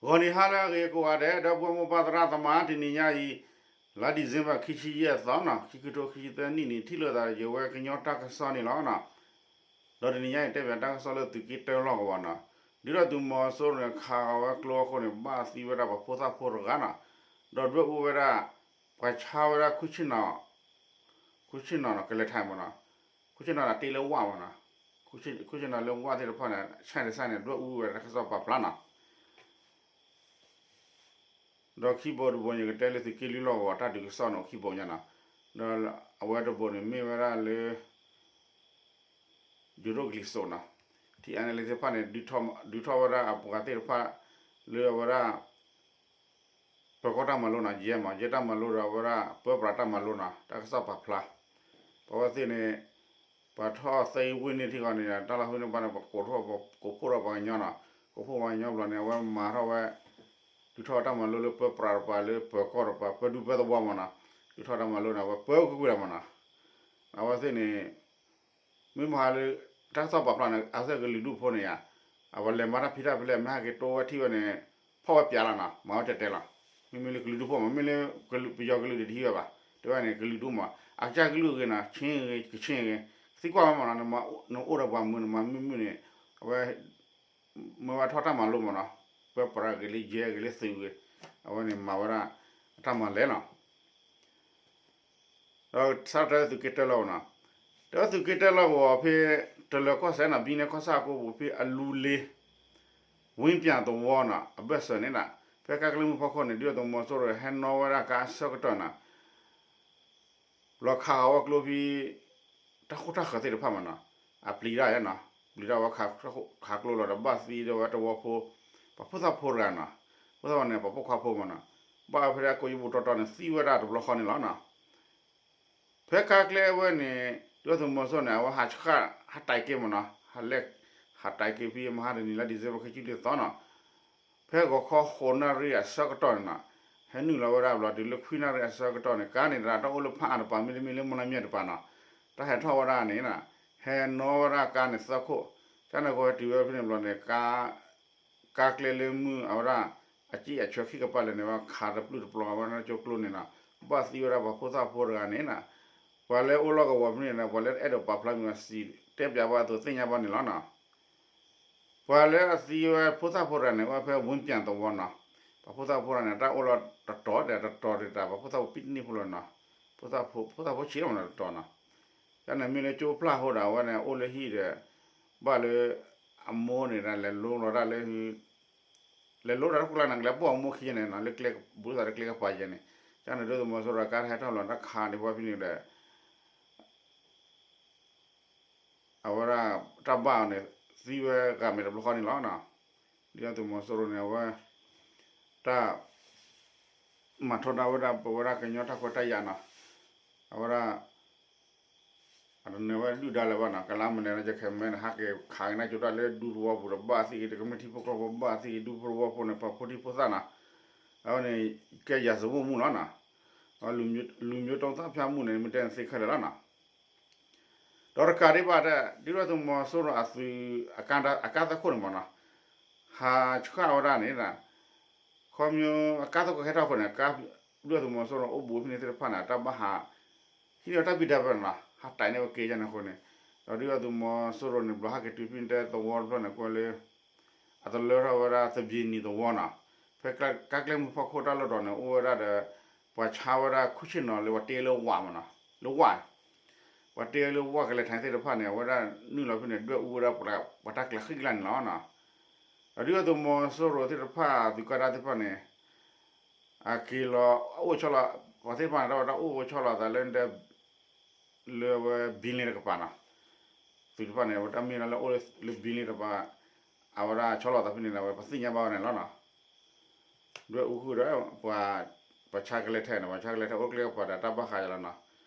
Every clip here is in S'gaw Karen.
ဂီၤနံၤဟါလၢအဂ့ၤကိးဂၤဒဲး ဒီပုၢ်ဝဲၢ်မိၢ်ပၢ်သရၣ်သမါ တနံၤညါအံၤ လါ December ခံဆံယဲၢ်သီနီၤ ခံကထိခံဆံသၢနံၣ်န့ၣ် ထံၣ်လိာ်သးဒီးယဝဲကညီတၢ်ကစီၣ်န့ၣ်လီၤနီၤ. ဒီးတနံၤညါအံၤတဲပၠးတၢ်ကစီၣ်လၢသုးက့တၢလီၢ်ကဝီၤနီၤ ဒုၣ်ဒါသုးမီၤစိရိၤန့ၣ် ခးဂီၤဝဲကျိအဃိန့ၣ် ဘၣ်သံဝဲဒၣ်ပှၤဖိသၣ်ဖိတဂၤနီၤ ဒီးဒွဲၣ်အူဝဲဒၣ် ပှၤဆါဝဲဒၣ်ခူၣ်ဆ့ၣ်နီၤ ခူၣ်ဆ့ၣ်နီၤနီၤ ကလဲၤထးမ့ၢ်နီၤ ခူၣ်ဆ့ၣ်နီၤန့ၣ်တ့လၢဝၣ်မ့ၢ်နီၤ ခူၣ်ဆ့ၣ်နီၤလၢဝၣ်သ့ၣ်တဖၣ်န့ၣ် ဆဲးတစဲးန့ၣ် ဒွဲၣ်အူဝဲဒၣ်တၢ်ကစီၣ်ပာ်ဖျါနီၤ ဒီးခံဘိတဘိန့ၣ် ကတဲလၢသုးက့လွံၢ်လီၢ်ကဝီၤတၢ်ဒုးကစီၣ်န့ၣ် အိၣ်ခံဘိညါနီၤ ဒီးအဝဲတဘိန့ၣ်မ့ၢ်ဝဲဒၣ်လၢ ယိၤဒိၣ်ကလံၤစိးနီၤ ထံအါန့ၣ်လၢသ့ၣ်တဖၣ်န့ၣ် ဒုးထီၣ်ဝဲဒၣ်အပှၤသ့ၣ်တဖၣ် လၢအဝဲဒၣ် ပၢၤကီၢ်တၢ်မၤလိနီၤ ယဲမး ယဲတၢ်မၤလိဒီးအဝဲဒၣ် ပၢပြးတၢ်မၤလိနီၤ တၢ်ကစီၣ်ပာ်ဖျါ ပဝဲသ့ၣ်န့ၣ် ပှၤထီၣ်သ့ဝ့ၢ်န့ၣ်ထံဂီၤန့ၣ် တၢ်လီၢ်ဖဲန့ၣ်ဘၣ်န့ၣ် ပကိးထီၣ်ပကိးဖှိၣ်ဒီးပှၤကညီနီၤ ကိးဖှိၣ်ပှၤကညီဘျီန့ၣ် အဝဲမၤထီၣ်ဝဲ ဒုးထီၣ်ဝဲတၢ်မၤလိလၢပၢပြးတပၤ လၢပၢၤကီၢ်တပၤ ပၢဒူပၢသဝီမ့ၢ်နီၤ ဒုးထီၣ်တၢ်မၤလိန့ၣ် အဝဲပၢကကွံာ်တၢ်မ့ၢ်နီၤ အဝဲသ့ၣ်န့ၣ် မ့ၢ်မဟါလၢ တၢ်ကစီၣ်ပာ်ဖျါန့ၣ် အဝဲသ့ၣ်ကလုာ်ဒူၣ်ဖိန့ၣ်ဧါ အဝဲလဲၤမၤတၢ်ဖံးတၢ်ဖဲလဲၣ် မ့ၢ်ဟဲက့ၤတိဝဲထံၣ်ဝဲန့ၣ် ဖီၣ်ဝဲပၠးလီၤနီၤ မၤဝဲတဲတဲလီၤ မ့မ့ၢ်လၢကလုာ်ဒူၣ်ဖိမး မ့ၢ်လၢ ပယီၤကလုာ်ဒၣ်တဟံးဝဲဘၣ် တဲဝဲန့ၣ် ကလုာ်ဒူၣ်မး အကစၢ်ကလုာ်ဂ့ၤနီၤ ဆ့ဂ့ၤ ကဆ့ဂ့ၤ သံကွၢ်ဝဲမ့ၢ်နီၤ နအိၣ်ဒီးပှၤမုာ်န့ၣ် မၤမုာ်မုာ်န့ၣ် အဝဲ မ့ၢ်ဝဲထီၣ်တၢ်မၤလိမ့ၢ်နီၤ ပၢပြးဂ့ၤလၢယဲဂ့ၤလၢသုးဂ့ၤ အဝဲန့ၣ်မၤဝဲဒၣ် အတၢ်မၤလဲၣ်နီၤ ဒီးစးထီၣ်တဲသုးက့တၢလီၢ်နီၤ တဲဝဲသုးက့တၢလီၢ်ကဝီၤဖဲ တလၢၤကီၢ်စဲၣ်နီၤ ဘံနဲကီၢ်ဆၣ်အကိပူၤဖဲအလူလ့ ဝ့ၢ်ပၠးသဝီနီၤ အဘၢၣ်စၢၤန့ၣ်ဒီး ဖဲကါကျဲမုၢ်ဖီခိၣ်န့ၣ် ဒုၣ်ဒါသုးမီၤစိရိၤဟဲနီၣ်ဝဲဒၣ်ကါအဆၢကတီၢ်နီၤ လီၤခးဃီၤဝဲကျိဖဲ တၢ်ဃိၣ်တၢ်ဃၢၤသ့ၣ်တဖၣ်မ့ၢ်နီၤ အပျံၤတၢ်ယဲနီၤ ပျံၤတၢ်ဝဲခးကျိလီၤဒီးဘၣ်သံဒီးဝဲတဝီဖိ ပှၤဖိသၣ်ဖိတဂၤနီၤ ဖိသၣ်ဖိန့ၣ် ပှၤဖိခွါဖိမ့ၢ်နီၤ ဘၣ်ဝဲဖဲဒၣ်ကိးယံၤဘူၣ်တီတီန့ၣ် သံဝဲဒၣ်တဘျီဃီန့ၣ်လီၤနီၤ ဖဲကါကျဲဝဲန့ၣ် ဒုၣ်ဒါသုးမီၤစိရိၤန့ၣ် အဝဲဟးဆှၣ် ဟးတဲာ်က့ၤမ့ၢ်နီၤ ဟးလဲၤ ဟးတဲာ်က့ၤဖဲမဟါတနံၤလၢ December ခံဆံလွံၢ်သီနီၤ ဖဲဂီၤခီဃိးနၣ်ရံၣ်အဆၢကတီၢ်န့ၣ်နီၤ ဟဲနုာ်လီၤဝဲဒၣ်ဘျီတုၤလၢခွံနၣ်ရံၣ်အဆၢကတီၢ်န့ၣ် ကါန့ၣ်ဒၣ်တၢ်အိၣ်လၢဖးအါတပၤ မ့တမ့ၢ်လၢမီၢ်လါမၠဲၣ်တပၤနီၤ တၢ်ဟဲထီၣ်ဝဲဒၣ်န့ၣ် ဟဲနီၣ်ဝဲဒၣ်ကါန့ၣ်သၢခိၣ် ကန့ၣ်ကီးဝဲတုၤဝဲဖဲန့ၣ်ဘျီန့ၣ် ကါကျဲလၢမုၢ်အဝဲဒၣ် အစ့အဆၢခံကပၤလဲၣ်န့ၣ် ဝဲခးတပျုာ်တပျီၤဝဲဒၣ်ကၠိကျိန့ၣ်နီၤ ဘၣ်သံဝဲဒၣ်ပှၤဖိသၣ်ဖိတဂၤန့ၣ်နီၤ ပှၤလၢအိၣ်လီၢ်ကဝီၤဖဲန့ၣ်ဒီး ပှၤလၢအဲၣ်ဒိးပာ်ဖျါမံၤဝဲစံး တဲပၠးဘၣ်အသိးသ့ၣ်ညါဘၣ်န့ၣ်လီၤနီၤ ပှၤလၢအသံဝဲဖိသၣ်ဖိတဂၤန့ၣ် အိၣ်ဝဲဖဲဝ့ၢ်ပၠးသဝီနီၤ ပှၤဖိသၣ်ဖိတဂၤန့ၣ် တၢ်အိၣ်လီၤတတီၤဒီးတတီၤဒံးတၢ် ပှၤဖိသၣ်ဖိဖဲန့ၣ်ဖိလီၤနီၤ ဖိသၣ်ဖိဆံးလီၤမ့ၢ်နီၤတတီၤနီၤ ကန့ၣ်မ့ၢ်လၢကၠိဖျါအဃိဒီး အဝဲန့ၣ်အိၣ်လၢဟံၣ်ဒီး ဘၣ်လၢ အမိၢ်န့ၣ်ဒီးလဲၤလိလီၤတၢ်လၢ လဲၤလိတၢ်လၢခိၣ်ကျါန့ၣ် ကလဲၤပိာ်အမိၢ်ခံန့ၣ်နီၤ လၢကျဲဘူးသးလၢကျဲကပၤယဲန့ၣ် ကန့ၣ်ဒုၣ်ဒါသုးမီၤစိရိၤကါတဟဲထီၣ်လီၤတၢ်ခးန့ၣ် ပှၤဖဲန့ၣ်ဒီး အဝဲဒၣ်တၢ်ဘၣ်အီၤန့ၣ် သံဝဲဂၤမဲာ်တဘျီဃီန့ၣ်လီၤနီၤ. ဒုၣ်ဒါသုးမီၤစိရိၤန့ၣ် အဝဲ တၢ် မၤထီဒါဝဲဒၣ်ပဝဲဒၣ်ကညီတၢ်ခွဲးတၢ်ယာ်နီၤ. အဝဲဒၣ် အတနၢၤဝဲဒုၣ်ဒါလၢၤဘၣ်နီၤ, ကလါမနုၤလၢယခဲမ့ၢ်န့ၣ် ဟဲက့ၤခးက့ၤနၢ်ကၠိတၢ်လၢဒူသဝီပူၤဒီးဘၣ်သံက့ၤ တကမ့ၢ်ထံဖိကီၢ်ဖိဘၣ်သံက့ၤ ဒူသဝီဖိန့ၣ် ပှၤဖိဒံဖိသၣ်နီၤ. အဝဲန့ၣ် ကဲယၤစဝိၣ်မူၣ်လီၤနီၤ. လူမျိုးတုံးသတ်ဖြတ်မှုန့ၣ် မ့ၢ်တဲန့ၣ်သ့ခဲလၢာ်လီၤနီၤ. ဒီးတကးဒံးဘၣ်ဒီး ဒုၣ်ဒါသုးမီၤစိရိၤအသုး အကါသၢခိၣ်န့ၣ်မ့ၢ်နီၤ, ဟးဆှၣ်ဝဲဒၣ်န့ၣ် ခီဖျိအကါသၢခိၣ်ဟဲထီၣ်အဃိန့ၣ် ဒုၣ်ဒါသုးမီၤစိရိၤအိၣ်ဘူးဖဲန့ၣ်သ့ၣ်တဖၣ်န့ၣ် တၢ်ဘၣ်ဟး ဟံးန့ၢ်ဝဲတၢ်ဘံၣ်တၢ်ဘၢနီၤ, ဟးတဲာ်န့ၢ်ဝဲက့ၤယါန့ၣ်အဃိန့ၣ်, ဒီးဒုၣ်ဒါသုးမီၤစိရိၤန့ၣ် ဘျီဟဲက့ၤတုၤဖဲန့ၣ်တဲသဝီတဖျၢၣ်န့ၣ် ကွၢ်လၢ အတလၢထီၣ်ဝဲဒၣ်သဘံၣ်နံၤသဝီနီၤ, ဖဲကါကျဲမုၢ်ဖီခိၣ်တၢ်လီၢ်တီၤန့ၣ် အိၣ်ဝဲဒၣ်ဒီး ပှၤဆါဝဲဒၣ်ခူၣ်ဆ့ၣ်နီၤလၢပှၤတ့လၢဝၣ်မ့ၢ်နီၤ, လၢဝၣ် ပှၤတ့လၢဝၣ်ကလဲၤထးသ့ၣ်တဖၣ်န့ၣ် အဝဲဒၣ်နုာ်လီၤဖဲန့ၣ် ဒွဲၣ်အူဝဲဒၣ်ပှၤတၢ်ကျးဃံကျါန့ၣ်လီၤ. ဒီးဒုၣ်ဒါသုးမီၤစိရိၤသ့ၣ်တဖၣ် သုးကါဒါသ့ၣ်တဖၣ်န့ၣ် အက့ၤလီၤ အိၣ်ဆီလီၤ ပှၤသ့ၣ်တဖၣ်န့ၣ် တၢ်ဝဲဒၣ်အိၣ်ဆီလီၤသးလၢ လၢအဝဲဘံလ့တကပၤနီၤ, သုးတဖၣ်န့ၣ် အဝဲတၢ်မ့ၢ်လၢအိၣ်လၢဘံလ့တကပၤ အဝဲဒၣ်ဆီလီၤသးဖဲန့ၣ်ဒီး အဝဲပသ့ၣ်ညါဘၣ်ဝဲန့ၣ်လီၤနီၤ. ဒွဲၣ်အူဃုာ်ဒီး ပှၤ ပှၤဆါကလဲၤထးန့ၣ် ပှၤဆါကလဲၤထးအိၣ်ကျဲကပၤဒီးတၢ်ဘၣ်ဃးယလီၤနီၤ,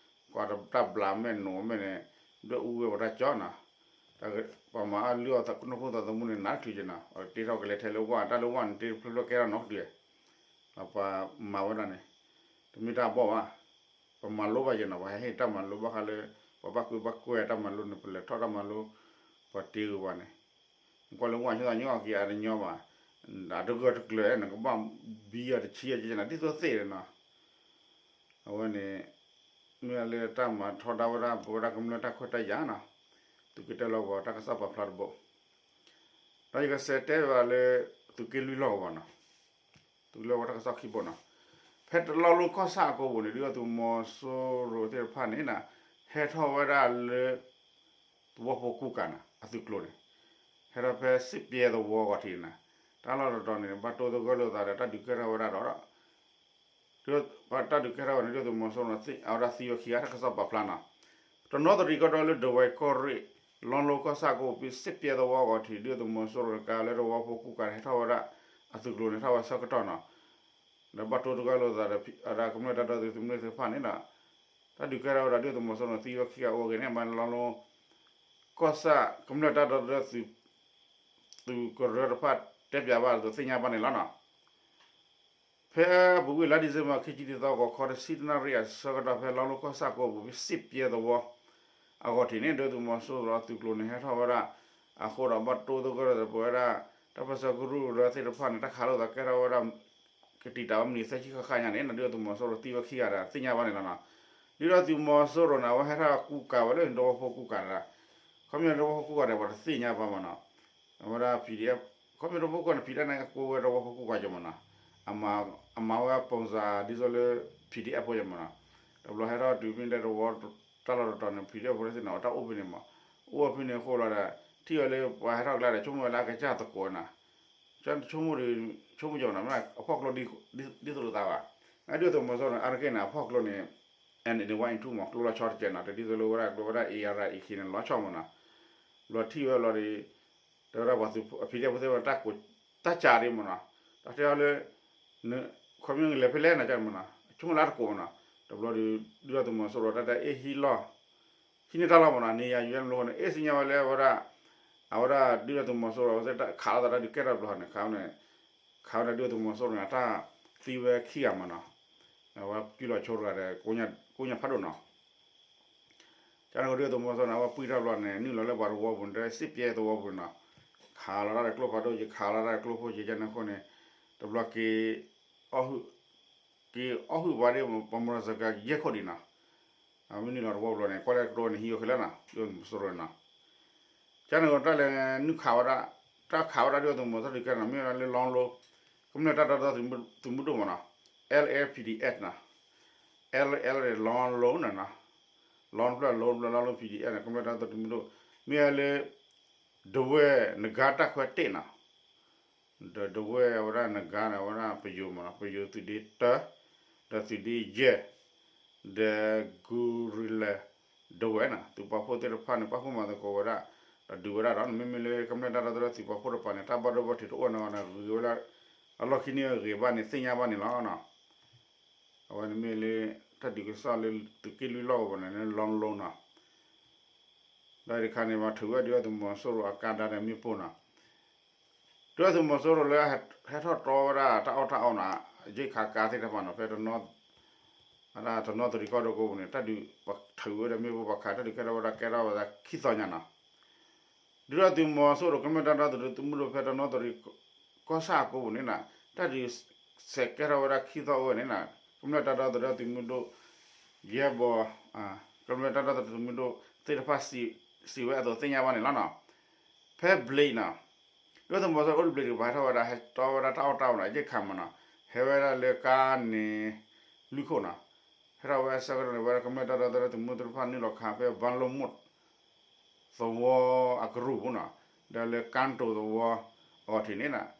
ကွၢ်တၢ်ဘျးမဲာ်နိးမဲာ်န့ၣ် ဒွဲၣ်အူဝဲပှၤတၢ်ကၠီနီၤ, ပှၤမၤအလုၢ်အီၣ်နီၢ်ခိသးသမူန့ၣ် နးတချုးက့နီၤ, တ့ထီၣ်ကလဲၤထးလၢဝၣ် တၢ်လၢဝၣ်န့ၣ် တ့တဖျၢၣ်ဖျၢၣ်ကဲထီၣ်နီတဒု, ပှၤမၤဝဲဒၣ်န့ၣ် တမ့ၢ်တၢ်ဘီၣ်ဘၣ်, ပမၤလိဘၣ်ယဲနီၤ, ပှၤဟဲဟ့ၣ်တၢ်မၤလိဘၣ်ဃးလၢ ပှၤဘၣ်ကွ့ဘၣ်ကွဲတၢ်မၤလိန့ၣ် ပလဲၤထီၣ်တၢ်မၤလိ ပှၤတ့ဂ့ၤပှၤန့ၣ်, ကွၢ်လၢဝၣ်ဆၢသးညီအီၤက့ၤအါတညီဘၣ်, အတဂၢၢ်တကျၢၤ နကဘၣ်ဘံအီၤတဆံအကနၤ ဒ်သိးသ့ၣ်နီၤ. အဝဲန့ၣ် မ့ၢ်လၢတၢ်မၤထီဒါဝဲဒၣ် ပဝဲဒၣ်ကမျၢၢ်တၢ်ခွဲးတၢ်ယာ်နီၤ, သုးက့တၢလီၢ်ကဝီၤတၢ်ကစီၣ်ပာ်ဖျါတဘိ, ဒီးယကစးတဲဘၣ်လၢ သုးက့လွံၢ်လီၢ်ကဝီၤနီၤ, သုးက့လွံၢ်ဝဲတၢ်ကစီၣ်ခံဘိနီၤ, ဖဲတလီၢ်လီၢ်ကီၢ်ဆၣ်အကိပူၤန့ၣ် ဒုၣ်ဒါသုးမီၤစိရိၤသ့ၣ်တဖၣ်န့ၣ် ဟဲထီၣ်ဝဲဒၣ်လၢ သဝီဖိကူကၤနီၤ အသုးကျိၤန့ၣ်, ဟဲထီၣ်ဖဲစ့ၣ်ပျဲသဝီအဂီၢ်ထံးနီၤ, တၢ်လီၢ်တတီၤန့ၣ် ဘၣ်တိသဂၢၢ်လိာ်သးဒီးတၢ်ဒုးကဲထီၣ်ဝဲဒၣ်ဒီး တၢ်ဒုးကဲထီၣ်ဝဲန့ၣ် ဒုၣ်ဒါသုးမီၤစိရိၤအဝဲဒၣ်သံဝဲခံဂၤ တၢ်ကစီၣ်ပာ်ဖျါနီၤ, တနီသရံၣ်ကီၢ်ဒီလၢဒဝဲၢ်ကီၢ်ရ့ၣ် လီၢ်လီၢ်ကီၢ်ဆၣ်ကိးပူၤ စ့ၣ်ပျဲသဝီအဂီၢ်ထံး ဒုၣ်ဒါသုးမီၤစိရိၤတကးလၢသဝီဖိကူကၤ ဟဲထီၣ်ဝဲဒၣ် အသုးကျိၤန့ၣ် ထီၣ်ဝဲဆၢကတီၢ်နီၤ, ဒီးဘၣ်တိသဂၢၢ်လိာ်သးဒီးအဝဲဒၣ်ကမျၢၢ်တၢ်ဒီသဒၢသုးမုၢ်သ့ၣ်တဖၣ်န့ၣ်ဒီး တၢ်ဒုးကဲထီၣ်ဝဲဒၣ်ဒုၣ်ဒါသုးမီၤစိရိၤသံဝဲခံဂၤအိၣ်ဂ့ၤန့ၣ် ဘၣ်လီၢ်လီၢ် ကီၢ်ဆၣ်ကမျၢၢ်တၢ်ဒီသဒၢသုး သုးကရၢတဖၣ်တဲပၠးဘၣ်အသိးသ့ၣ်ညါဘၣ်န့ၣ်လီၤနီၤ. ဖဲအပူၤကွံာ်လါဒံၣ်စ့ဘၢၣ် ခံဆံတသီ ဂီၤခီတဆံတနၣ်ရံၣ်အဆၢကတီၢ် ဖဲလီၢ်လီၢ်ကီၢ်ဆၣ်ကိးပူၤ ဖဲစ့ၣ်ပျဲသဝီအဂီၢ်ထံးန့ၣ် ဒုၣ်ဒါသုးမီၤစိရိၤအသုးကျိၤန့ၣ် ဟဲထီၣ်ဝဲဒၣ်အဃိဒီး ဘၣ်တိသဂၢၢ်လိာ်သးဒီးပဝဲဒၣ် တၢ်ပၢဆှၢကရူၢ်ကရၢသ့ၣ်တဖၣ်န့ၣ် တၢ်ခးလိာ်သးကဲထီၣ်ဝဲဒၣ် ကတံာ်တာ်ဝဲမံးနံးသၢဆံဃၣ်ဃၣ်ညါန့ၣ် ဒုၣ်ဒါသုးမီၤစိရိၤသံဝဲခံဂၤဒီးသ့ၣ်ညါဘၣ်န့ၣ်လီၤနီၤ. ဒုၣ်ဒါသုးမီၤစိရိၤန့ၣ် အဝဲဟဲထီၣ်ကူကၤဝဲလၢသဝီဖိကူကၤန့ၣ်ဒီး ခီပညီသဝီဖိကူကၤန့ၣ် ပှၤတသ့ၣ်ညါဘၣ်မးနီၤ. အဝဲဒၣ် PDF ခီပညီသဝီဖိကူကၤန့ၣ် PDF န့ၣ် ကိးဝဲသဝီဖိကူကၤကမးနီၤ. အမၤဝဲ ပုံစံ ဒ်သိးလၢ PDF ဖိကမးနီၤ. တဘျီဟဲထီၣ်တုၤဖဲန့ၣ် သဝီတၢ်လီၢ်တတီၤန့ၣ် PDF ဖိသ့ၣ်န့ၣ် အတၢ်အိၣ်ဖဲန့ၣ်မး အိၣ်ဖဲန့ၣ်အဃိလီၤဒီး ထံၣ်ဝဲလၢပှၤဟဲထီၣ်ကျါဒီး ဆိကမိၣ်ဝဲလၢအကစၢ်သကိးနီၤ. ဆိကမိၣ်ဒီး ဆိကမိၣ်ကမးနီၤ အဖီၣ်ကျိဒ်သိးလိာ်သးဘၣ်. ဒုၣ်ဒါသုးမီၤစိရိၤန့ၣ် အါတက့ၢ်န့ၣ် အဖီၣ်ကျိန့ၣ် N one N two မး ကျိလီၤဆီတကဲးနီၤ တဒ်သိးလၢဝဲဒၣ်ကျိဝဲဒၣ် A R E ခံန့ၣ် လီၤဆီမးနီၤ. ဘျီထံၣ်ဝဲလီၤဒီး တဲဝဲဒၣ်ပှၤ PDF ဖိသ့ၣ်ဝဲတၢ်ကိး တၢ်ကးဒ်မးနီၤ. တၢ်တဲအီၤလၢ ခီပညီလဲၤဖဲလဲၣ်နီၤ ကမးနီၤ ဆိကမိၣ်လၢအတကိးမးနီၤ. တဘျီဒီး ဒုၣ်ဒါသုးမီၤစိရိၤတၢ်တဲအ့ၣ်ဟံးလီၢ် ဟံးန့ၢ်တၢ်လီၢ်မးနီၤ နေရာယူၤလၢမ့ၢ်ဃိန့ၣ် အ့ၣ်စံၣ်ညီၣ်ဝဲလၢအဝဲဒၣ် အဝဲဒၣ်ဒုၣ်ဒါသုးမီၤစိရိၤ အဝဲသ့ၣ်ခးလိာ်သးတၢ်ဒုးကဲထီၣ်တဘျီန့ၣ် ခးဝဲန့ၣ် ခးဝဲဒၣ်ဒုၣ်ဒါသုးမီၤစိရိၤန့ၣ် အတၢ်သံဝဲခံဂၤမးနီၤ. အဝဲကုၢ်လီၤဆိတဂၤဒီး ကိးညါဖးဒိၣ်နီၤ. ကန့ၣ်ဃိဒုၣ်ဒါသုးမီၤစိရိၤန့ၣ် အဝဲပှံၢ်ထီၣ်ဘျီန့ၣ် နုာ်လီၤလၢပှၤသဝီပူၤန့ၣ် စ့ၣ်ပျဲသဝီပူၤန့ၣ်နီၤ. ခးလီၤတၢ်ဒီးကျိဖးဒိၣ်က့ၤ ခးလီၤတၢ်ဒီးကျိဖိက့ၤ ကန့ၣ်ဃိန့ၣ် တဘျီက့ၤ အီၣ်ဟုၣ် က့ၤအီၣ်ဟုၣ်ပှၤဒ် ပှၤမီၤတစကၤယဲၢ်ခိၣ်ဒံးနီၤ. မ့ၢ်နုာ်လီၤသဝီပူၤလီၤန့ၣ် ကွၢ်လၢကျိန့ၣ် ဟံးအီၤခဲလၢာ်နီၤ ဒုၣ်ဒါသုးမီၤစိရိၤနီၤ. ကန့ၣ်ဃိတၢ်လဲၤနုာ်ခးဝဲဒၣ် တၢ်ခးဝဲဒၣ်ဒုၣ်ဒါသုးမီၤစိရိၤတကဲနီၤ မ့ၢ်ဝဲဒၣ်လၢလီလိ ကမျၢၢ်တၢ်ဒီသဒၢသုးမုၢ်ဒိၣ်မးနီၤ L L P D F နီၤ. L L န့ၣ် လီလိန့ၣ်နီၤ လီဖျၢၣ်လီဖျၢၣ်လီလိ P D F န့ၣ် ကမျၢၢ်တၢ်ဒီသဒၢသုးမုၢ်ဒိၣ် မ့ၢ်ဝဲလၢ ဒဝဲၢ်နဂါတၢ်ခွဲးတ့ၢ်နီၤ ဒီးဒဝဲၢ်ဝဲဒၣ်နဂါန့ၣ် ဝဲဒၣ်ပယိၤမးနီၤ ပယိၤသုးဒ့တၢ ဒီးသုးဒ့ယဲၢ် ဒီး guerrilla ဒဝဲၢ်နီၤ သုးပာ်ဖှိၣ်သ့ၣ်တဖၣ်န့ၣ် ပာ်ဖှိၣ်မၤသကိးဝဲဒၣ် ဒီးဒုးဝဲဒၣ်ဒီး မ့မ့ၢ်လၢကမျၢၢ်တၢ်ဒီသဒၢသုးပာ်ဖှိၣ်တပၤန့ၣ် တၢ်ဘၣ်ဒိဘၣ်ထံးတအိၣ်နီၤန့ၣ် ဂ့ၤဝဲလၢ အလီၢ်ခံန့ၣ်ဂ့ၤဘၣ်န့ၣ် သ့ၣ်ညါဘၣ်န့ၣ်လီၤနီၤ. အဝဲန့ၣ်မ့ၢ်လၢ တၢ်ဒုးကစီၣ်လၢသုးက့လွံၢ်လီၢ်ကဝီၤန့ၣ် လီလိနီၤ ဒီးတခါန့ၣ် ပှၤထုးဝဲဒုၣ်ဒါသုးမီၤစိရိၤအကါဒါဒီးမ့ၣ်ပိၢ်နီၤ. ဒုၣ်ဒါသုးမီၤစိရိၤလၢ ဟဲထီၣ်တီဝဲဒၣ်တၢ်အီၣ်တၢ်အီနီၤ ရိက္ခာကါသ့ၣ်တဖၣ်နီၤ ဖဲတနီ အတနီသရံၣ်ကီၢ်ဒိၣ်ကိးပူၤန့ၣ် တၢ်ဒုးပှၤထုးဝဲဒီးမ့ၣ်ပိၢ်ပှၤခး တၢ်ဒုးကဲထီၣ်ဝဲဒၣ်ခံသီညါနီၤ. ဒုၣ်ဒါသုးမီၤစိရိၤ ကမျၢၢ်တၢ်ဒီသဒၢသုးမုၢ်ဒိၣ်ဖဲတနီသရံၣ်ကီၢ်ဆၣ်အကိပူၤန့ၣ်နီၤ တၢ်ဒုးစဲးကဲထီၣ်ဝဲဒၣ်ခံသီအိၣ်ဝဲန့ၣ်နီၤ ကမျၢၢ်တၢ်ဒီသဒၢသုးမုၢ်ဒိၣ် ယဲၢ်ဘီ ကမျၢၢ်တၢ်ဒီသဒၢသုးမုၢ်ဒိၣ်သ့ၣ်တဖၣ်စံးဝဲအသိးသ့ၣ်ညါဘၣ်န့ၣ်လီၤနီၤ. ဖဲဘျံးနီၤ ဒုၣ်ဒါသုးမီၤစိရိၤအိၣ်တဘျံးတကပၤ ဟဲထီၣ်ဝဲဒၣ် ဟဲတီဝဲဒၣ်တၢ်အီၣ်တၢ်အီနီၤ ရိက္ခာမးနီၤ ဟဲဝဲဒၣ်လၢကါန့ၣ် လွံၢ်ခိၣ်နီၤ ဟဲထီၣ်ဝဲအဆၢကတီၢ်န့ၣ် ဝဲဒၣ်ကမျၢၢ်တၢ်ဒီသဒၢသုးမုၢ်ဒိၣ်တဖၣ်နုာ်လီၤခးဖဲ ဘၣ်လိၣ်မိၢ် သဝီအကရူၢ်ပူၤနီၤ ဒီးလၢကၣ်တိၤသဝီအဂီၢ်ထံးန့ၣ်နီၤ